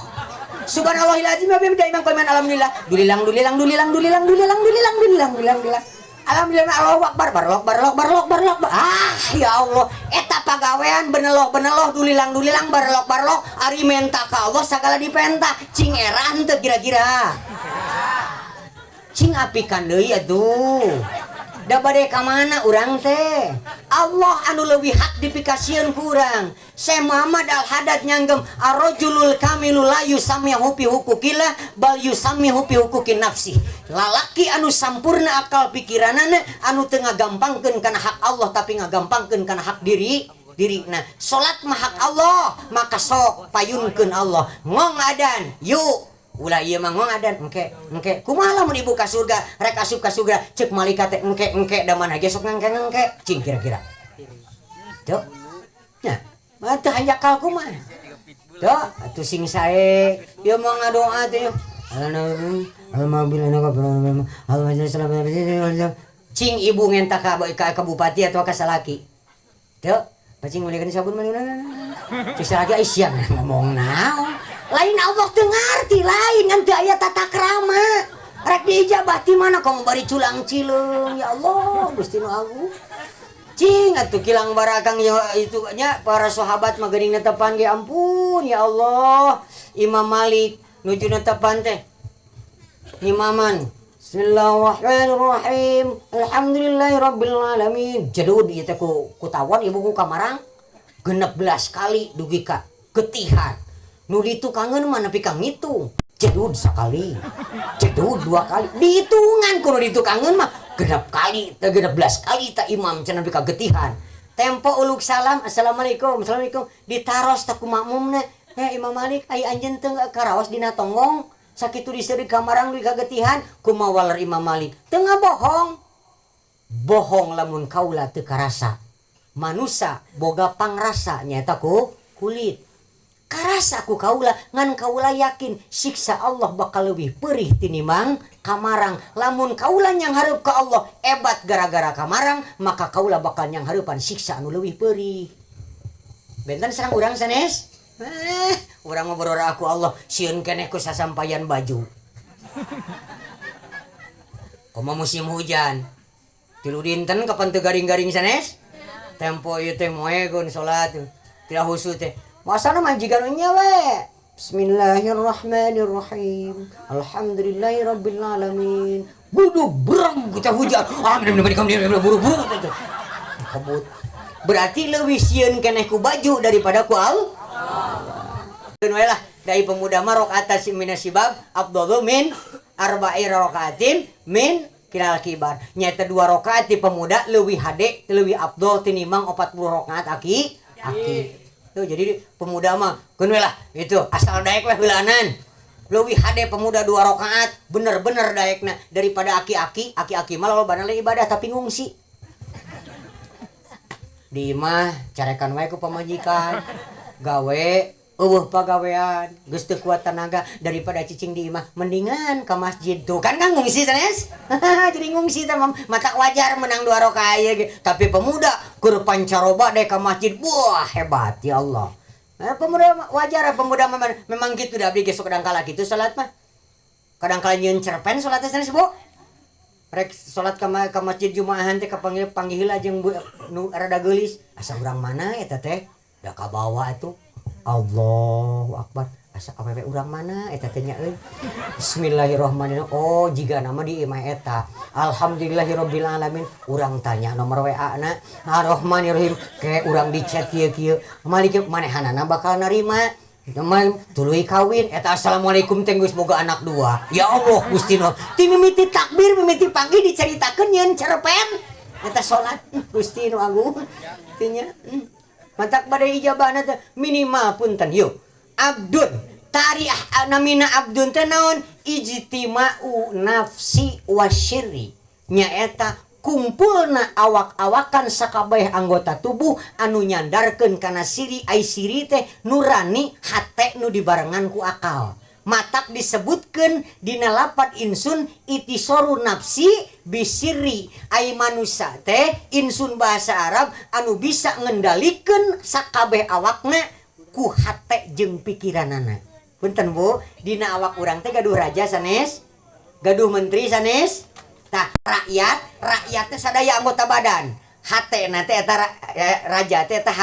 subhanallahil azim wa bihamdihi imam qaiman alhamdulillah dulilang dulilang dulilang dulilang dulilang dulilang dulilang dulilang dulilang alhamdulillah Allahu akbar barlok barlok barlok barlok. Ah ya Allah eta pagawean beneloh beneloh dulilang dulilang barlok barlok ari menta ka Allah sagala dipenta cing era henteu kira-kira cing apikan deui atuh da bade ka mana urang teh. Allah anu leuwih hak dipikasieun ku urang. Syekh Muhammad Al Haddad nyanggem arrajulul kamilu la yusamihu fi hukukillah bal yusamihu fi hukukin nafsi. Lalaki anu sampurna akal pikiranana anu teu ngagampangkeun kana hak Allah tapi ngagampangkeun kana hak diri diri. Nah, salat mah hak Allah, maka sok payunkeun Allah. Ngong adan, yuk. Ulah ieu mah ngong adan engke engke kumaha lamun ibu ka surga rek asup ka surga ceuk malaikat teh engke engke da mana ge sok ngengke ngengke cing kira-kira tuh nya mah teu hayakal kumaha tuh atuh sing sae ieu mah ngadoa teh cing ibu ngenta ka bupati atau ka salaki tuh pacing meulikeun sabun mana cik salaki ai siang ngomong naon lain Allah teu ngarti lain ngan teu aya tata krama rek diijabah ti mana kamu bari culang cileung ya Allah Gusti nu agung cing atuh kilang barakang ya itu nya para sahabat mah geuning netepan ge ampun ya Allah Imam Malik nuju netepan teh imaman Bismillahirrahmanirrahim alhamdulillahirabbil alamin jedud ieu teh ku tawon ibu ku kamarang 16 kali dugi ka getihan nu ditukangeun mah nepi ka ngitung jedud sakali jedud dua kali dihitungan kudu ditukangeun mah genep kali teh 16 kali ta imam cenah nepi ka getihan tempo uluk salam assalamualaikum assalamualaikum ditaros teh ku makmumna Imam Malik ai anjeun teu karaos dina tonggong sakitu diseureud kamarang dugi ka getihan kumaha waler Imam Malik teu ngabohong bohong lamun kaula teu karasa manusa boga pangrasa nyaeta ku kulit karasa ku kaula ngan kaula yakin siksa Allah bakal lebih perih tinimbang kamarang lamun kaula nyanghareup ka Allah ebat gara-gara kamarang maka kaula bakal nyanghareupan siksa anu leuwih perih benten sareng urang sanes urang mah berora aku Allah sieun keneh ku sasampayan baju komo musim hujan 3 dinten kapan teu garing-garing sanes tempo ieu teh moegeun salat tidak khusyuk teh masana majikan nya we Bismillahirrahmanirrahim alhamdulillahirabbil alamin buduk berang kita hujan buru-buru teh kebut berarti leuwih sieun keneh ku baju daripada ku Allah keun we lah dai pemuda mah rakaat minasibab afdalu min arba'i rakaatin min kilal kibar nyaeta 2 rakaat di pemuda leuwih hade leuwih afdol tinimbang 40 rakaat aki aki. Tuh, jadi pemuda mah keun we lah itu asal daek we heulaanan. Leuwih hade pemuda 2 rakaat bener-bener daekna daripada aki-aki, aki-aki mah lolobana ibadah tapi ngungsi. Di imah carekan wae ku pamajikan. Gawe eueuh pagawean, geus teu kuat tenaga daripada cicing di imah mendingan ka masjid. Tuh kan kan ngungsi sanes. Jadi ngungsi teh mata wajar menang 2 rakaat ieu ge. Tapi pemuda keur pancaroba deh ka masjid, wah hebat ya Allah. Nah, pemuda wajar, pemuda memang gitu dah, abdi ge sok kadang kala kitu salat mah. Kadang kala nyieun cerpen salat teh sanes, Bu. Rek salat ka masjid Jumaahan teh kapanggil panggih heula jeung nu rada geulis. Asa urang mana eta teh? Da kabawa atuh. Allahu Akbar. Asa awewe urang mana eta teh nya euy. Bismillahirrahmanirrahim. Oh, jiga nama di imah eta. Alhamdulillahirabbil alamin. Urang tanya nomor WA na. Arrahmanirrahim. Ke urang di chat kieu-kieu. Malik manehanana bakal narima. Teman tuluy kawin eta assalamualaikum teh geus boga anak dua. Ya Allah Gusti nu. Ti mimiti takbir mimiti panggih dicaritakeun nyeun cerpen. Eta salat Gusti nu agung. Tinya. Matak bade ijabahna teh minimal punten yuk. Abdun tariah namina abdun teh naon ijtima'u nafsi wasyirri. Nyaeta kumpulna awak-awakan sakabeh anggota tubuh anu nyandarkeun kana siri, ai siri teh nurani hate nu dibarengan ku akal. Matak disebutkeun dina lapat insun itisoru nafsi bisiri, ai manusa teh insun bahasa Arab anu bisa ngendalikeun sakabeh awakna ku hate jeung pikiranana. Punten Bu, dina awak urang teh gaduh raja sanes, gaduh menteri sanes. Tah rakyat, rakyatnya sadaya anggota badan. Hate na teh eta raja teh eta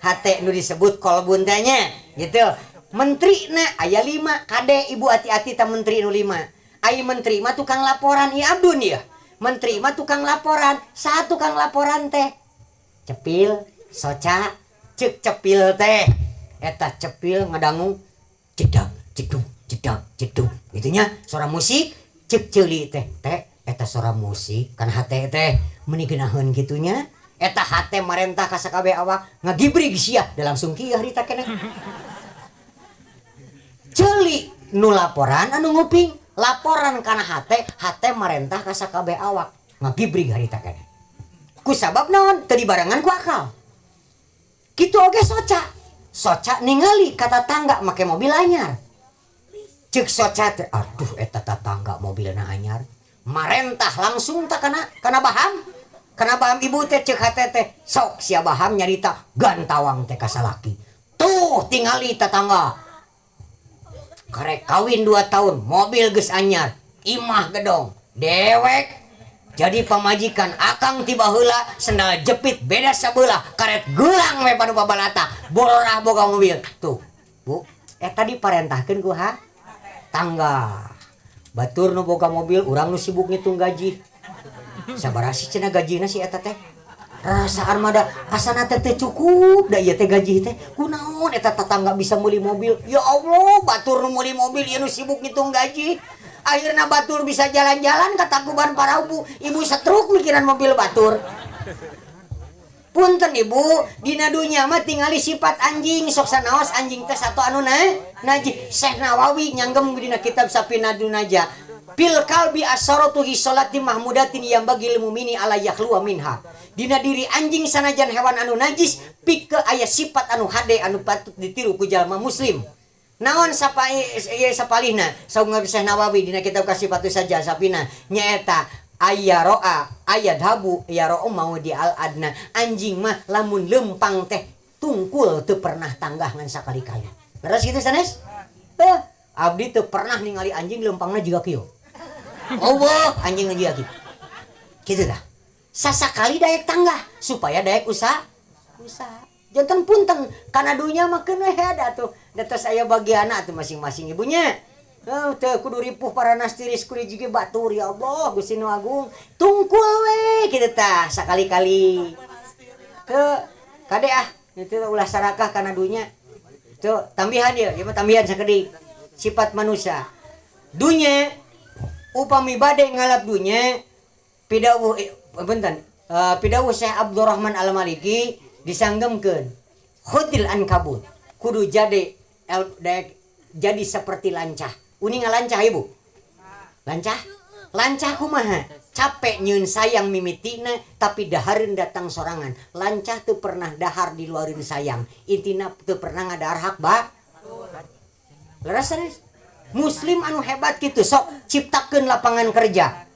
hate nu disebut kolbun teh nya, gitu. Menteri na aya 5, kade ibu hati-hati ta menteri nu 5. Ai menteri mah tukang laporan, ieu abdun ieu. Menteri mah tukang laporan, saha tukang laporan teh? Cepil, soca, ceuk cepil teh. Eta cepil ngadangu cedak ceduk cedak ceduk. Gitunya suara musik ceuk ceuli teh teh eta suara musik kan hate teh meuni geunaheun kitunya. Eta hate marentah ka sakabeh awak ngagibrig sia da langsung kieu harita keneh. Ceuli nu laporan anu nguping, laporan kana hate, hate marentah ka sakabeh awak ngagibrig harita keneh. Ku sabab naon? Teu dibarengan ku akal. Kitu oge soca. Soca ningali ka tatangga make mobil anyar. Ceuk soca teh aduh eta tatangga mobilna anyar. Marentah langsung tak kana baham. Kana baham ibu teh ceuk hate teh sok sia baham nyarita gantawang teh ka salaki. Tuh tingali tatangga. Karek kawin 2 tahun, mobil geus anyar, imah gedong, dewek jadi pamajikan akang tiba heula sendal jepit beda sabelah karet gelang we panu babalata bororah boga mobil. Tuh, Bu, eta diparentahkeun ku ha tangga. Batur nu boga mobil, urang nu sibuk ngitung gaji. Sabaraha sih cenah gajina si eta teh? Rasa armada asana teh teu cukup da ieu teh gaji teh. Kunaon eta tetangga bisa meuli mobil? Ya Allah, batur nu meuli mobil ieu nu sibuk ngitung gaji. Akhirna batur bisa jalan-jalan ka Tangkuban Parahu, ibu setruk mikiran mobil batur. Punten ibu, dina dunya mah tingali sifat anjing, sok sanaos anjing teh satu anu na najis. Syekh Nawawi nyanggem dina kitab Safinatun Najah. Fil kalbi asaratu hisolati mahmudatin yang bagi ilmu mini ala yakhluwa minha. Dina diri anjing sanajan hewan anu najis, pikeun aya sifat anu hade anu patut ditiru ku jalma muslim. Naon sapalihna saung Syekh Nawawi dina kitab Kasifatu Saja Safina nyaeta aya roa aya dhabu ya roa mau di al adna. Anjing mah lamun lempang teh tungkul teu pernah tanggah ngan sakali-kali. Leres kitu sanes? Teu, abdi teu pernah ningali anjing lempangna jiga kieu. Allah, anjing jiga kieu. Kitu dah. Sasakali daek tanggah supaya daek usaha. Usaha. Janten punten kana dunya mah keun we ada tuh. Da tos aya bagianna atuh masing-masing ibunya. Oh, teu kudu ripuh para nastiris kudu jige batur ya Allah Gusti nu agung. Tungkul we kitu tah sakali-kali. Teu kade ah itu ulah sarakah kana dunya. Tuh tambihan ieu, ieu mah tambihan sakedik. Sifat manusia. Dunya upami bade ngalap dunya pidawuh punten, pidawuh Syekh Abdurrahman Al-Maliki disanggemkeun khudil ankabut kudu jadi daek jadi seperti lancah. Uning lancah ibu? Lancah? Lancah kumaha? Capek nyeun sayang mimitina tapi dahareun datang sorangan. Lancah teu pernah dahar di luareun sayang. Intina teu pernah ngadahar hak ba. Leres sanes? Muslim anu hebat kitu sok ciptakeun lapangan kerja.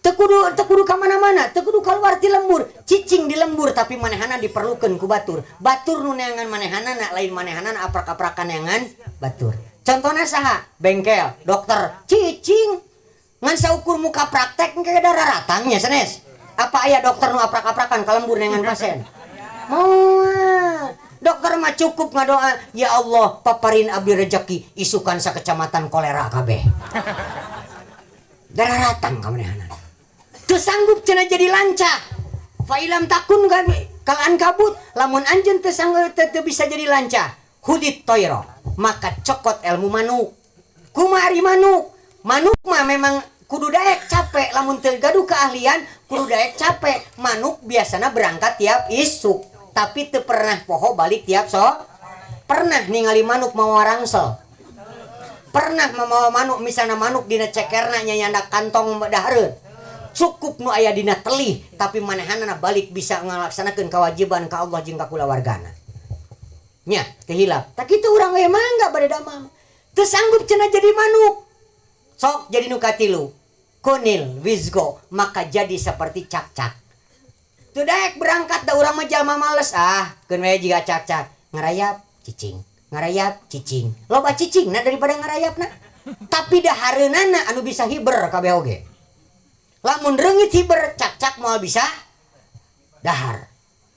Teu kudu ka mana-mana, teu kudu kaluar ti lembur, cicing di lembur tapi manehana diperlukeun ku batur. Batur nu neangan manehanana lain manehanana aprak-aprakan neangan batur. Contohna saha? Bengkel, dokter, cicing. Ngan saukur muka praktek engke dararatangnya sanes. Apa aya dokter nu aprak-aprakan ka lembur neangan pasien? Moal. Dokter mah cukup ngadoa, ya Allah paparin abdi rejeki isukan sakecamatan kolera kabeh. Dararatang ka manehanana. Teu sanggup cenah jadi lancah. Fa ilam takun kalaan kabut, lamun anjeun teu sanggup teu bisa jadi lancah. Hudit toiro, maka cokot ilmu manuk. Kumaha ari manuk? Manuk mah memang kudu daek capek, lamun teu gaduh keahlian kudu daek capek. Manuk biasana berangkat tiap isuk, tapi teu pernah poho balik tiap so. Pernah ningali manuk mawa rangsel. Pernah mamawa manuk misalna manuk dina cekerna nyandak kantong dahareun. Cukup nu aya dina telih tapi manehanana balik bisa ngalaksanakeun kewajiban ka Allah jeung ka kulawargana. Nya teu hilap. Tak kitu urang we mangga bade damang. Teu sanggup cenah jadi manuk. Sok jadi nu katilu. Kunil wizgo, maka jadi seperti cakcak. Teu daek berangkat da urang mah jalma males ah, keun we jiga cakcak. Ngarayap cicing, ngarayap cicing. Loba cicingna daripada ngarayapna. Tapi dahareunana anu bisa hiber kabeh oge. Lamun reungit hiber cakcak moal bisa dahar.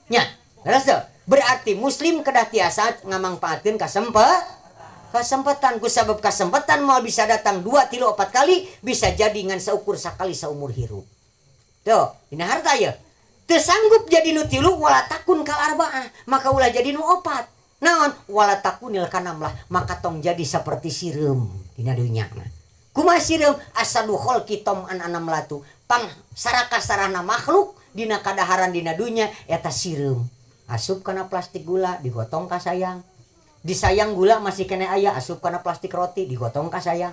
Nya, leres teu? Berarti muslim kedah tiasa ngamangpaatkeun kasempatan ku sabab kasempatan moal bisa datang 2, 3, 4 kali, bisa jadi ngan saukur sakali saumur hirup. Tuh, dina harta ye. Teu sanggup jadi nu 3 wala takun kal arbaah, maka ulah jadi nu 4. Naon? Wala takunil kanamlah, maka tong jadi seperti sireum dina dunya mah. Kumaha sireum? Asadu kholqi tom an anam latu. Pang saraka sarana makhluk dina kadaharan dina dunya eta sireum. Asup kana plastik gula digotong ka sayang. Disayang gula masih kena aya, asup kana plastik roti digotong ka sayang.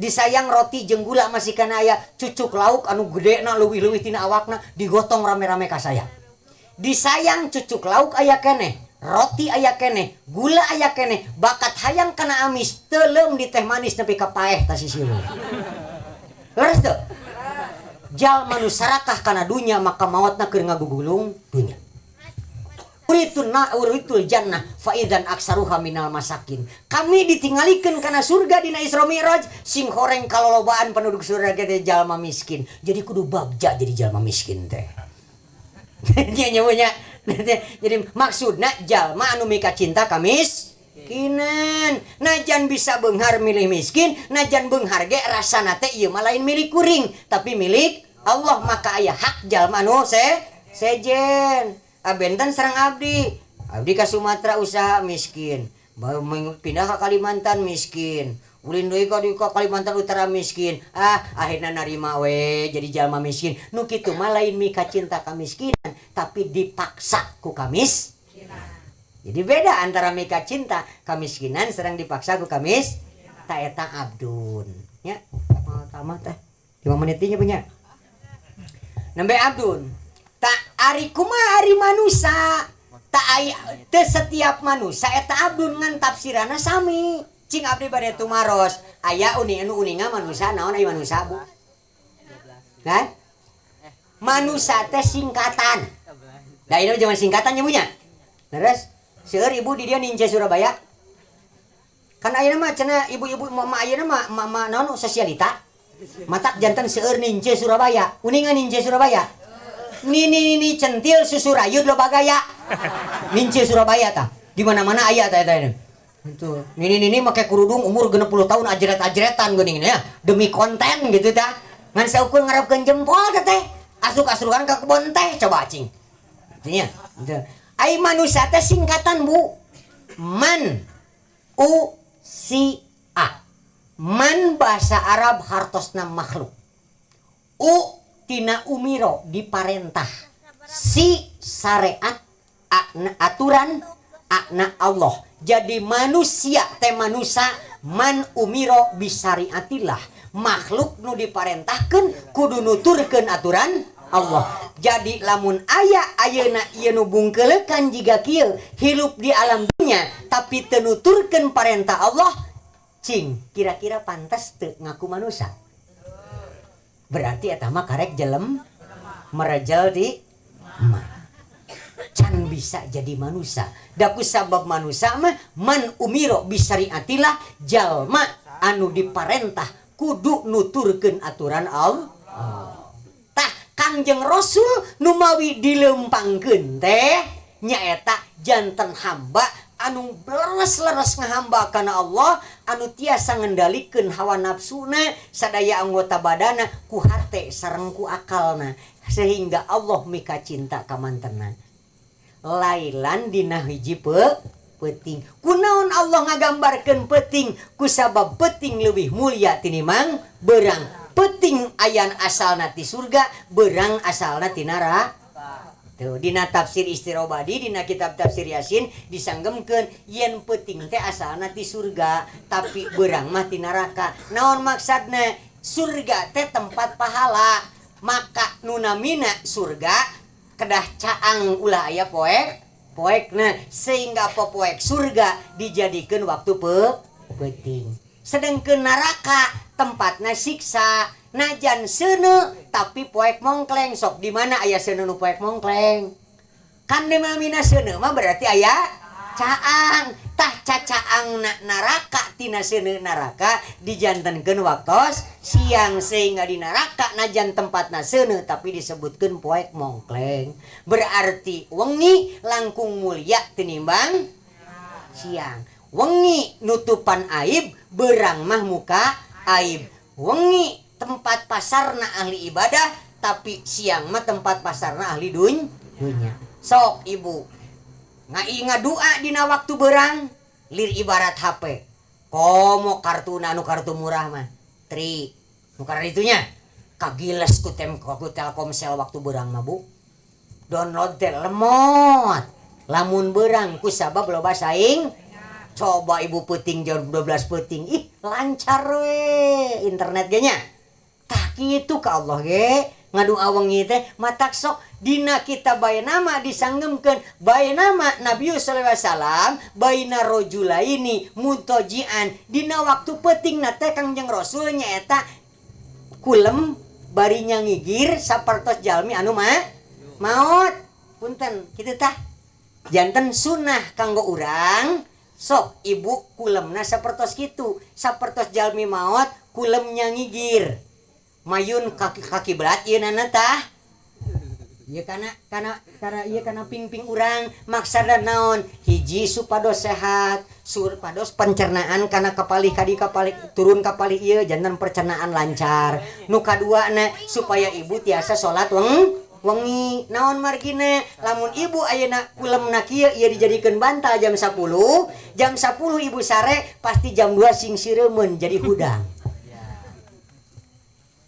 Disayang roti jeung gula masih kena aya, cucuk lauk anu gedena leuwih-leuwih tina awakna digotong rame-rame ka sayang. Disayang cucuk lauk aya keneh, roti aya keneh, gula aya keneh, bakat hayang kana amis teuleum di teh manis nepi ka paeh ta sisireum. Leres teu? Jalma nu sarakah kana dunya maka maotna keur ngagugulung dunya. Uritul na uritul jannah fa idzan aksaruha minal masakin. Kami ditinggalikeun kana surga dina Isra Mi'raj sing horeng kalolobaan penduduk surga teh jalma miskin. Jadi kudu bagja jadi jalma miskin teh. Nya nyamunya. Jadi maksudna jalma anu mika cinta kamiskinan. Najan bisa beunghar milih miskin, najan beunghar ge rasana teh ieu mah lain milik kuring, tapi milik Allah, maka aya hak jalma anu sejen. Benten serang abdi, abdi ke Sumatera usaha miskin, pindah ke Kalimantan miskin, ulin deui ka Kalimantan Utara miskin, ah akhirnya narima we jadi jalma miskin. Nu kitu mah lain mika cinta kamiskinan, tapi dipaksa ku kamis. Jadi beda antara mika cinta kamiskinan serang dipaksa ku kamis. Ta eta abdun. Ya, tamat teh. 5 menit nya punya. Nembe abdun. Tak ari kumaha ari manusa tak aya teu setiap manusa eta abdun ngan tafsirana sami. Cing abdi bade tumaros aya uni anu uninga manusa naon aya manusa bu? Kan? Manusa teh singkatan. Da ieu zaman singkatan nya punya. Terus seueur ibu di dieu nince Surabaya. Kan ayeuna mah cenah ibu-ibu mama ayeuna mah mama naon sosialita. Matak janten seueur nince Surabaya. Uninga nince Surabaya. Nini nini centil susu rayut loba gaya. Nince Surabaya tah. Di mana-mana aya tah eta ini. Itu. Nini nini make kerudung umur 60 tahun ajret-ajretan geuning ya. Demi konten gitu tah. Ngan saukur ngarepkeun jempol teh teh. Asuk-asukan ka kebon teh coba cing. Artinya, gitu. Ai manusia teh singkatan bu. Man u si a. Man bahasa Arab hartosna makhluk. U tina umiro diparentah, si syariat akna aturan akna Allah. Jadi manusia teh manusia man umiro bisyariatillah, makhluk nu diparentahkeun kudu nuturkeun aturan Allah. Jadi lamun aya ayeuna ieu nu bungkeleukan jiga kieu hirup di alam dunya tapi teu nuturkeun parentah Allah, cing kira-kira pantas teu ngaku manusia? Berarti eta mah karek jelem merejel di emak. Can bisa jadi manusia. Da ku sabab manusia mah man umiro bisyariatillah, jalma anu diparentah kudu nuturkeun aturan Allah. Tah Kangjeng Rasul numawi dilempangkeun teh nyaeta janten hamba anu leres-leres ngahamba kana Allah, anu tiasa ngendalikeun hawa nafsuna sadaya anggota badana ku hate sareng ku akalna sehingga Allah mika cinta ka mantena. Lailan dina hiji peuting. Kunaon Allah ngagambarkeun peuting? Kusabab peuting leuwih mulia tinimbang beurang. Peuting ayan asalna ti surga, beurang asalna ti neraka. Tuh, dina tafsir Istirobadi, dina kitab tafsir Yasin disanggemkeun yen peuting teh asalna ti surga, tapi beurang mah ti neraka. Naon maksudna? Surga teh tempat pahala, maka nu namina surga kedah caang ulah aya poek poekna, sehingga popoek surga dijadikeun waktu peuting. Sedengkeun neraka tempatna siksa, najan seuneu tapi poek mongkleng. Sok di mana aya seuneu nu poek mongkleng? Kan namina seuneu mah berarti aya caang. Tah cacaangna neraka tina seuneu neraka dijantenkeun waktos siang, sehingga di neraka najan tempatna seuneu tapi disebutkeun poek mongkleng. Berarti wengi langkung mulia tinimbang siang. Wengi nutupan aib, berang mah muka aib. Wengi tempat pasarna ahli ibadah, tapi siang mah tempat pasarna ahli dunya. Sok ibu ngai ngadua dina waktu berang, lir ibarat HP. Komo kartuna anu kartu murah mah. Tri. Nu karena itunya kagiles ku ku Telkomsel waktu berang mah bu. Download teh lemot. Lamun berang ku sabab loba saing. Coba ibu peuting jam 12 peuting, ih lancar we internet ge nya. Tah kitu ka Allah ge. Ngadua wengi teh matak sok dina kita bae nama disanggemkeun bae nama Nabi sallallahu alaihi wasallam baina rajulaini mutajian dina waktu peuting na teh Kangjeng Rasul nyaeta kulem bari nyangigir sapertos jalmi anu mah maot. Punten kitu tah janten sunah kanggo urang. Sok ibu kulemna sapertos kitu, sapertos jalmi maot kulem nyangigir mayun kaki berat ieu nana tah. Ieu kana kana kana ieu kana pingping urang maksadna naon? Hiji supados sehat, supados pencernaan kana kapalih kadi kapalih turun kapalih ieu janten pencernaan lancar. Nu kaduana supaya ibu tiasa salat wengi. Naon margina? Lamun ibu ayeuna kulemna kieu ieu dijadikeun bantal jam 10, jam 10 ibu sare pasti jam 2 sing sireumeun jadi hudang.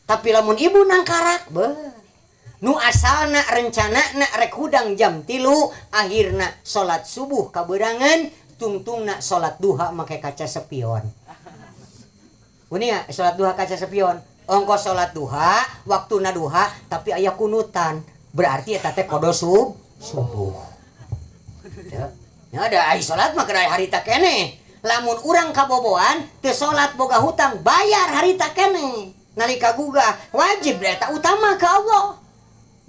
Tapi lamun ibu nangkarak beuh nu asalna rencanana rek hudang jam 3 akhirna salat subuh kaberangan tungtungna salat duha make kaca sepion. Unih ya salat duha kaca sepion. Ongko salat duha waktuna duha tapi aya kunutan berarti eta teh kodo subuh. Ya ada ai salat mah kana harita keneh. Lamun urang kaboboan teu salat boga hutang bayar harita keneh. Nalika gugah wajib eta utama ke Allah.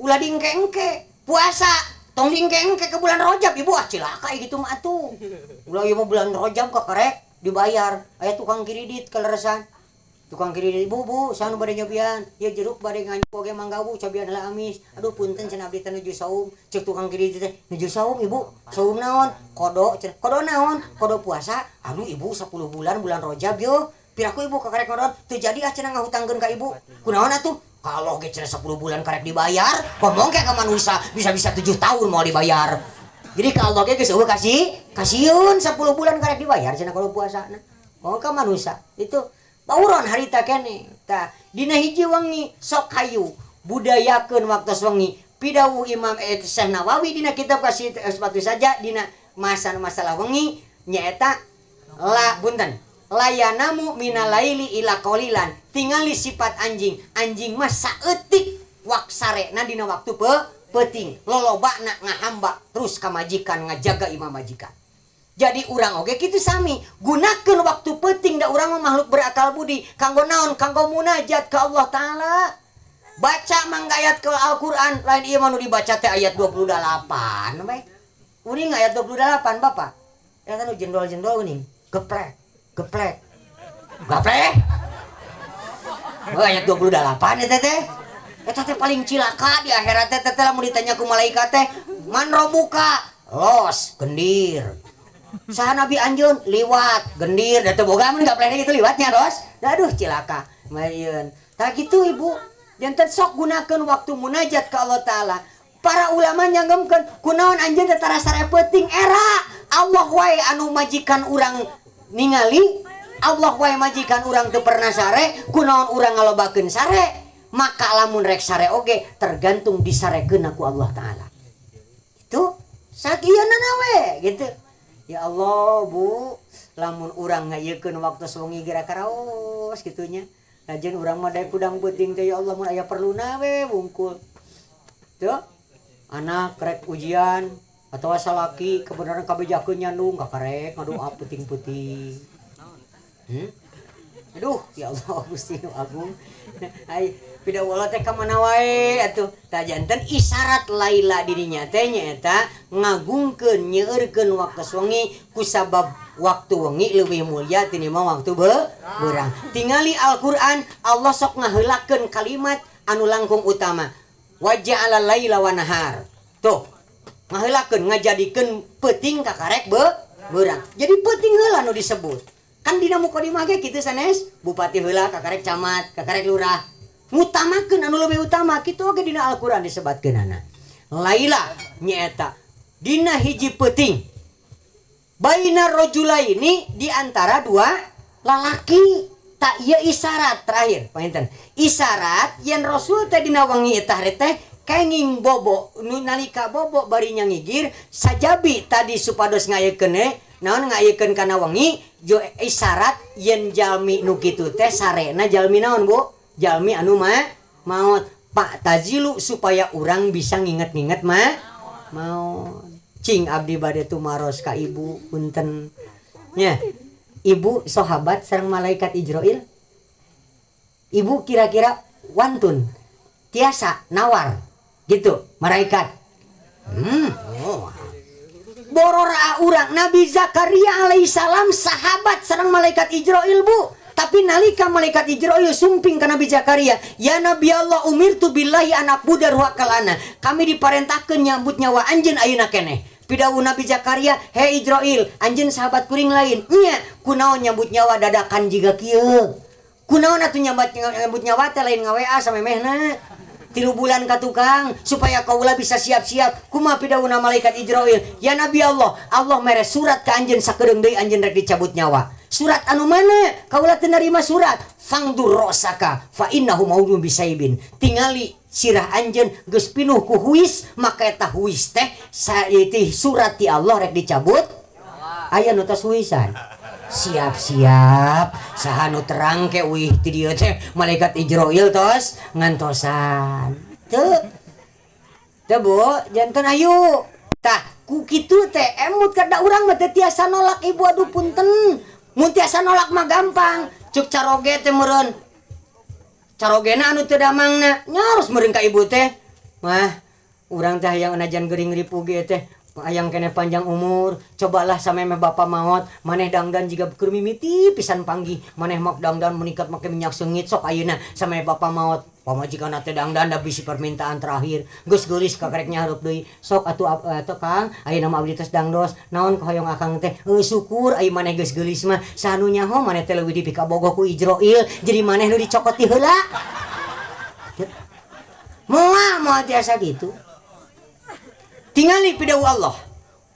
Ulah dingke-engke puasa tong dingke-engke ke bulan Rajab ibu ah cilaka gitu mah atuh. Ulah ieu mah bulan Rajab kakarek dibayar aya tukang kredit kaleresan. Tukang kredit ibu bu sanu bade nyobian ieu jeruk bade nganjuk oge mangga bu cobian heula amis. Aduh punten cenah abdi teh nuju saum. Ceuk tukang kredit teh nuju saum ibu. Saum naon? Kodo cenah. Kodo naon? Kodo puasa. Aduh ibu 10 bulan bulan Rajab yo. Piraku ibu kakarek ngodon teu jadi ah cenah ngahutangkeun ka ibu. Kunaon atuh? Kalau ge cenah 10 bulan karek dibayar, ngomong ke ka manusia bisa-bisa 7 tahun mau dibayar. Jadi kalau ge geus eueuh kasieun 10 bulan karek dibayar cenah kalau puasana. Ngomong ka manusia itu bauron harita keneh. Tah dina hiji wengi sok hayu budayakeun waktos wengi. Pidawuh Imam Syekh Nawawi dina kitab kasih sepatu saja dina masalah wengi nyaeta la punten layanamu minalaili ila qalilan. Tingali sifat anjing. Anjing mah saeutik waksarena dina waktu peuting. Lolobana ngahamba terus ka majikan ngajaga imah majikan. Jadi urang oge kitu sami, gunakeun waktu peuting da urang mah makhluk berakal budi kanggo naon? Kanggo munajat ka Allah Taala. Baca mangga ayat ke Al-Qur'an lain ieu mah nu dibaca teh ayat 28 we. Uning ayat 28 Bapak. Eta nu jendol-jendol uning. Geplek, geplek. Gaplek. Oh, ayat 28 eta teh. Eta teh paling cilaka di akhirat teh teh lamun ditanya ku malaikat teh, man robuka? Los, gendir. Saha nabi anjeun? Liwat, gendir. Da teu boga mun gaplekna gitu liwatnya, los. Aduh cilaka. Mayeun. Tah kitu Ibu. Janten sok gunakeun waktu munajat ka Allah Taala. Para ulama nyanggemkeun kunaon anjeun teh tara sare peuting era Allah wae anu majikan urang ningali, Allah wae majikan urang teu pernah sare, kunaon urang ngalobakeun sare. Maka lamun rek sare oge tergantung disarekeun ku Allah Taala. Itu sakieunana we gitu. Ya Allah Bu, lamun urang ngayekeun waktu wengi geura karaos kitu nya. Lajen urang mah daek kudang peuting teh ya Allah mun aya perluna we wungkul. Tuh, anak rek ujian atau salaki kebenaran kabejakeun nyandung kakarek ngadoa peuting-peuting. Aduh, ya Allah Gusti nu agung. Ai pida Allah teh ka mana wae atuh. Tah janten isyarat laila dirinya teh nyaeta ngagungkeun nyeueurkeun waktu wengi kusabab waktu wengi leuwih mulia tinimbang waktu beurang. Tingali Al-Qur'an Allah sok ngaheulakeun kalimat anu langkung utama. Wa ja'ala laila wa nahar. Tuh, ngaheulakeun ngajadikeun peuting kakarek beurang. Jadi peuting heula nu disebut. Kan dina mukadimah ge kitu sanes, bupati heula kakarek camat, kakarek lurah. Ngutamakeun anu leuwih utama kitu oge dina Al-Qur'an disebatkeunana. Laila nyaeta dina hiji peuting. Baina rajulaini di antara dua lalaki. Tak ieu isyarat terakhir panginten. Isyarat yen Rasul teh dina wengi eta teh kenging bobo nu nalika bobo bari nyangigir sajabi tadi supados ngayekeun naon ngayekeun kana wengi jo isyarat yen jalmi nu kitu teh sarena jalmi naon Bu? Jalmi anu maot. Pak tazilu supaya urang bisa nginget-nginget maot. Cing abdi bade tumaros ka ibu punten nya. Ibu sahabat sareng malaikat Ijroil. Ibu kira-kira wantun tiasa nawar gitu malaikat. Oh. Borora urang Nabi Zakaria alaihissalam sahabat sareng malaikat Ijroil Bu. Tapi nalika malaikat Ijroil sumping ka Nabi Zakaria, ya Nabi Allah umirtu billahi anak budar wa kalana. Kami diparentahkeun nyambut nyawa anjeun ayeuna keneh. Pidawu Nabi Zakaria, hei Ijroil, anjeun sahabat kuring lain. Nya, kunaon nyambut nyawa dadakan jiga kieu. Kunaon atuh nyambut nyawa teh lain nga-WA samemehna. 3 bulan ka tukang supaya kaula bisa siap-siap. Kumaha pidawuna malaikat Ijroil? Ya Nabi Allah, Allah mere surat ka anjeun sakedeung deui anjeun rek dicabut nyawa. Surat anu mana? Kaula teu narima surat. Fangdur rosaka fa innahu maudun bisaibin. Tingali sirah anjeun geus pinuh ku huis, maka eta huis teh saeuti surat ti Allah rek dicabut. Aya nu tos huisan. Siap-siap saha nu terang ke uih ti dieu teh malaikat Ijroil tos ngantosan. Teu. Teu Bu, janten ayu. Tah, ku kitu teh emut kada urang mah teu tiasa nolak ibu aduh punten. Mun tiasa nolak mah gampang. Cuk caroge teh meureun. Carogena anu teu damangna nyaros meureun ka ibu teh. Mah, urang teh hayang najan geuring ripu ge teh. Ayang kene panjang umur, cobalah samemeh bapa maot, maneh dangdan jiga keur mimiti pisan panggih, maneh mak dangdan meningkat make minyak seungit sok ayeuna samemeh bapa maot, pamajikan teh dangdan da bisi permintaan terakhir, geus geulis kakarek nyarup deui, sok atuh atuh Kang, ayeuna mah abdi tos dangdos, naon hoyong akang teh, syukur aya maneh geus geulis mah, sanu nyaho maneh teh leuwih dipikabogoh ku Ijroil, jadi maneh nu dicokot ti heula. Moal moal tiasa kitu. Tingali pidawu Allah.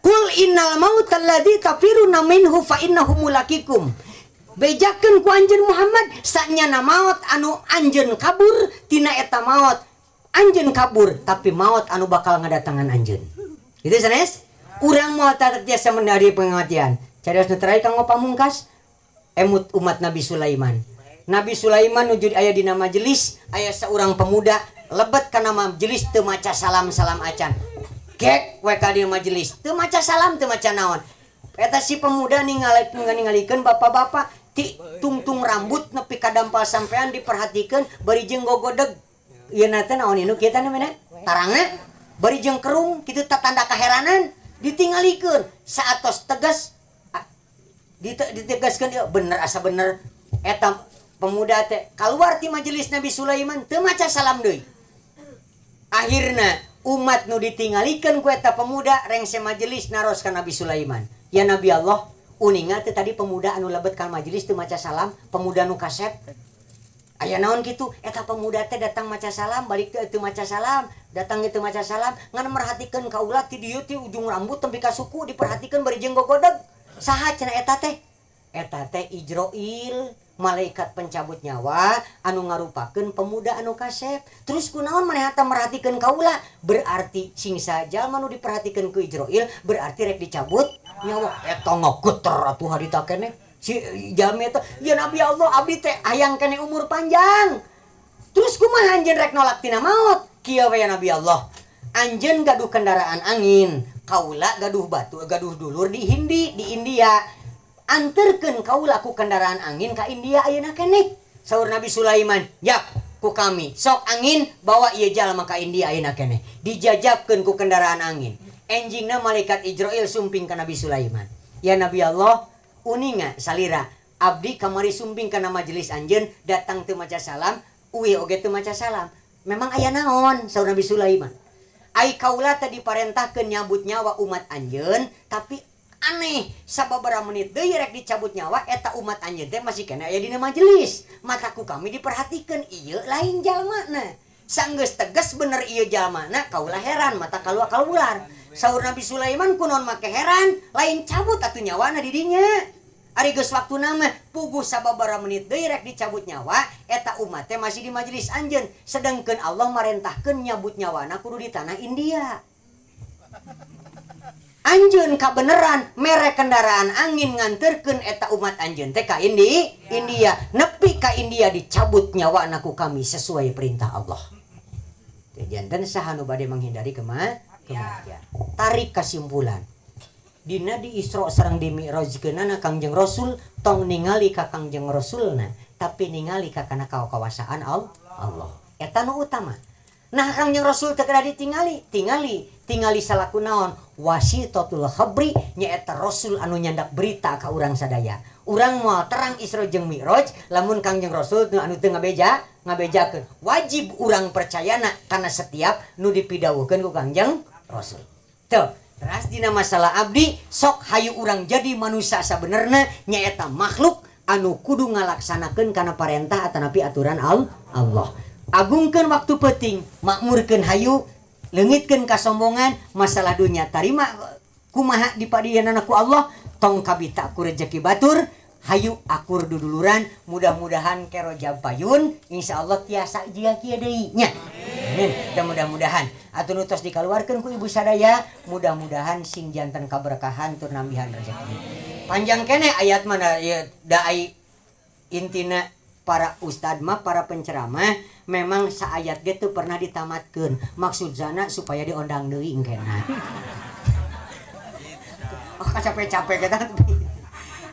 Kul innal mautal ladzi tafiruna minhu fa innahu mulaqikum. Bejakeun ku anjeun Muhammad sanyana maot anu anjeun kabur tina eta maot. Anjeun kabur tapi maot anu bakal ngadatangan anjeun. Gitu sanes? Urang moal tiasa menari pengamatian. Carios nu terakhir kanggo pamungkas emut umat Nabi Sulaiman. Nabi Sulaiman nuju aya dina majelis, aya saurang pemuda lebet kana majelis teu maca salam-salam acan. Gek we ka dieu majelis teu maca salam teu maca naon. Eta si pemuda ningalikeun bapak-bapak ti tungtung rambut nepi ka dampal sampean diperhatikeun bari jeung gogodeg. Ieu na teh naon nu kieu teh namina? Tarangna bari jeung kerung kitu tatanda kaheranan ditingalikeun saatos tegas ditegaskeun ieu bener asa bener eta pemuda teh kaluar ti majelis Nabi Sulaiman teu maca salam deui. Akhirna umat nu ditingalikeun ku eta pemuda rengse majelis naros ka Nabi Sulaiman. Ya Nabi Allah, uninga teh tadi pemuda anu lebet ka majelis teu maca salam, pemuda nu kasep. Aya naon kitu? Eta pemuda teh datang maca salam, balik teh teu maca salam, datang teu maca salam, ngan merhatikeun kaula ti dieu ti ujung rambut tepi ka suku diperhatikeun bari jeung gogodeg. Saha cenah eta teh? Eta teh Ijroil, malaikat pencabut nyawa anu ngarupakeun pemuda anu kasep. Terus kunaon maneh eta merhatikeun kaula? Berarti sing saja nu diperhatikeun ku Ijroil berarti rek dicabut nyawa. Eta ngageter atuh harita keneh. Si jalmi eta, ya Nabi Allah abdi teh hayang keneh umur panjang. Terus kumaha anjeun rek nolak tina maot? Kieu we ya Nabi Allah. Anjeun gaduh kendaraan angin, kaula gaduh batu, gaduh dulur di Hindi, di India. Anterkeun kaula ku kendaraan angin ka India ayeuna keneh. Saur Nabi Sulaiman, "Yap, ku kami. Sok angin bawa ieu jalma ka India ayeuna keneh." Dijajabkeun ku kendaraan angin. Enjingna malaikat Ijroil sumping ka Nabi Sulaiman. Ya Nabi Allah, uninga salira abdi kamari sumping kana majelis anjeun datang teu maca salam, uih oge teu maca salam. Memang aya naon? Saur Nabi Sulaiman. Ai kaula teh diparentahkeun nyabut nyawa umat anjeun, tapi aneh sababaraha menit deui rek dicabut nyawa eta umat anjeun teh masih keneh aya dina majelis. Maka ku kami diperhatikeun ieu lain jalmana. Sanggeus tegas bener ieu jalmana kaula heran mata kaluar kaluar. Saur Nabi Sulaiman kunaon make heran, lain cabut atuh nyawana di dinya. Ari geus waktuna mah puguh sababaraha menit deui rek dicabut nyawa eta umat teh masih di majelis anjeun. Sedengkeun Allah marentahkeun nyabut nyawana kudu di tanah India. Anjeun kabeneran mere kendaraan angin nganterkeun eta umat anjeun teh ka India. Nepi ka India dicabut nyawana ku kami sesuai perintah Allah. Teh janten saha nu bade menghindari kematian. Tarik kesimpulan. Dina di Isra sareng di Mi'rajkeunana Kangjeng Rasul tong ningali ka Kangjeng Rasulna tapi ningali ka kana kawasaan Allah. Eta nu utama. Nah Kangjeng Rasul teu kedah ditingali, tingali salaku naon? Wasitatul khabri nyaeta Rasul anu nyandak berita ka urang sadaya. Urang moal terang Isra jeung Mi'raj lamun Kangjeng Rasul nu anu teu ngabejakeun. Wajib urang percayana kana setiap nu dipidawuhkeun ku Kangjeng Rasul. Tuh. Teras dina masalah abdi sok hayu urang jadi manusia sabenerna nyaeta makhluk anu kudu ngalaksanakeun kana parentah atanapi aturan Allah. Agungkeun waktu peuting, makmurkeun hayu, leungitkeun kasombongan, masalah dunya tarima kumaha dipadianana ku Allah, tong kabita ku rejeki batur, hayu akur duduluran, mudah-mudahan kerojab payun, insyaallah tiasa jiga kieu deui nya. Amin. Dan mudah-mudahan atuh nu tos dikaluarkeun ku ibu sadaya, mudah-mudahan sing janten kaberkahan tur nambihan rezeki. Panjang keneh ayat mana ieu da ai intina para ustad mah para penceramah memang saayat ge teu pernah ditamatkeun. Maksud zana supaya diondang deui engkena. Oh capek-capek eta.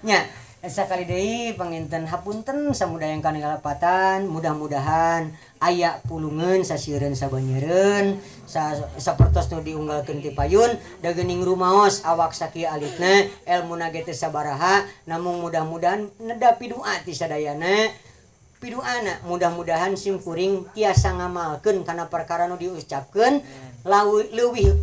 Nya sakali deui panginten hapunten samudaya kana kalepatan, mudah-mudahan aya pulungeun sasieureun sabanyeureun sapertos nu diunggalkeun ti payun da geuning rumaos awak sakieu alitna elmuna ge teu sabaraha namung mudah-mudahan neda pidua ti sadayana piduana mudah-mudahan sim kuring tiasa ngamalkeun kana perkara nu diucapkeun leuwih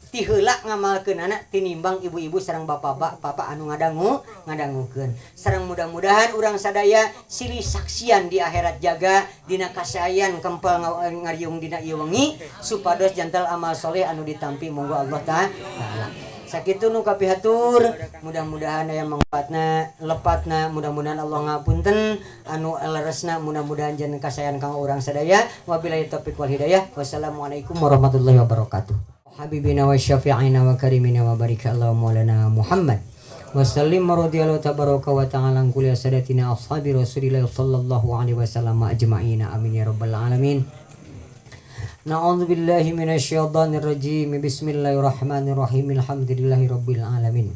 ti heula ngamalkeun anak tinimbang ibu-ibu sareng bapak-bapak anu ngadangukeun. Sareng mudah-mudahan urang sadaya silih saksian di akhirat jaga dina kasayan kempel ngariung dina ieu wengi supados jantel amal soleh anu ditampi monggo Allah taala. Sakitu nu kapihatur, mudah-mudahan aya manfaatna lepatna, mudah-mudahan Allah ngapunten anu leresna, mudah-mudahan janten kasayan kanggo urang sadaya. Wabillahi taufiq wal hidayah. Wassalamualaikum warahmatullahi wabarakatuh. Habibina wa syafi'ina wa karimina wa barika Allahumma lana Muhammad wa sallim radhiyallahu tabaraka wa ta'ala an kulli sadatina ashabi Rasulillah sallallahu alaihi wasallam ajma'ina amin ya rabbal alamin. Na'udzu billahi minasyaitonir rajim. Bismillahirrahmanirrahim. Alhamdulillahirabbil alamin.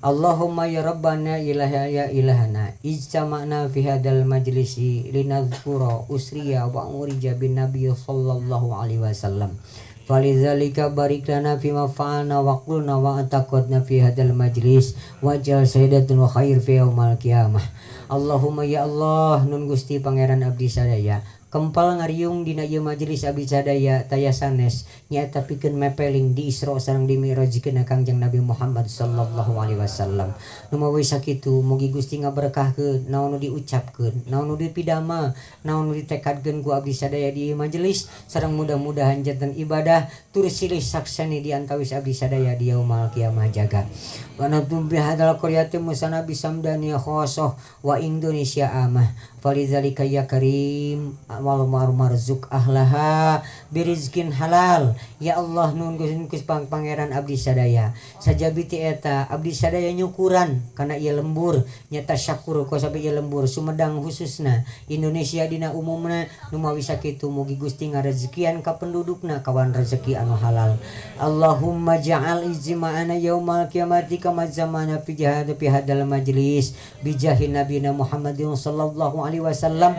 Allahumma ya rabbana ilaha ya ilahana ijtama'na fi hadzal majlisi linadhkura usriya wa urija bin nabiy sallallahu alaihi wasallam. Falizalika barik lana fima fa'alna wa qulna wa ataqadna fi hadzal majlis waj'al sayyidatun wa khair fi yaumal qiyamah. Allahumma ya Allah nun Gusti Pangeran abdi sadaya kempal ngariung dina ieu majelis abdi sadaya taya sanes nyaeta pikeun mepeling di Isra sareng di Mi'rajkeun Kangjeng Nabi Muhammad sallallahu alaihi wasallam. Nu mawi sakitu mugi Gusti ngaberkahkeun naon nu diucapkeun, naon nu dipidama, naon nu ditekadkeun ku abdi sadaya di majelis sareng mudah-mudahan janten ibadah tur silih sakseni di antawis abdi sadaya di yaumul kiamah jaga. Wa natum bi hadzal qaryati musana bisamdani khosoh wa Indonesia amah. Falizalika ya karim wal marzuk ahlaha birizkin halal. Ya Allah nun Gusti Pangeran abdi sadaya sajabi ti eta abdi sadaya nyukuran kana ieu lembur nyata syakur ku sabi ieu lembur Sumedang khususna Indonesia dina umumna nu mawi sakitu mugi Gusti ngarezekian ka pendudukna kawan rezeki anu halal. Allahumma ja'al ijma'ana yaumal qiyamati kama zamana fi jihad fi hadzal majlis bijahi nabiyina Muhammadin sallallahu alaihi wasallam.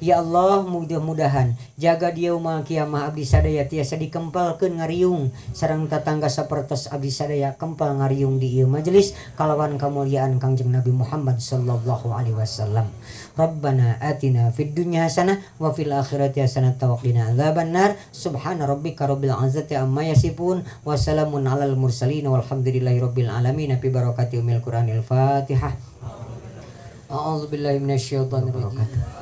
Ya Allah mudah-mudahan jaga dia yaumal kiamah abdi sadaya tiasa dikempalkeun ngariung sareng tatangga sapertos abdi sadaya kempal ngariung di ieu majelis kalawan kamuliaan Kangjeng Nabi Muhammad sallallahu alaihi wasallam. Rabbana atina fid dunya hasanah wa fil akhirati hasanah wa qina adzabannar. Subhana rabbika rabbil izzati amma yasifun wa salamun alal mursalin walhamdulillahi rabbil alamin. Bi barakati umil Qur'anil Fatihah. A'udzu billahi minasyaitonir rajim.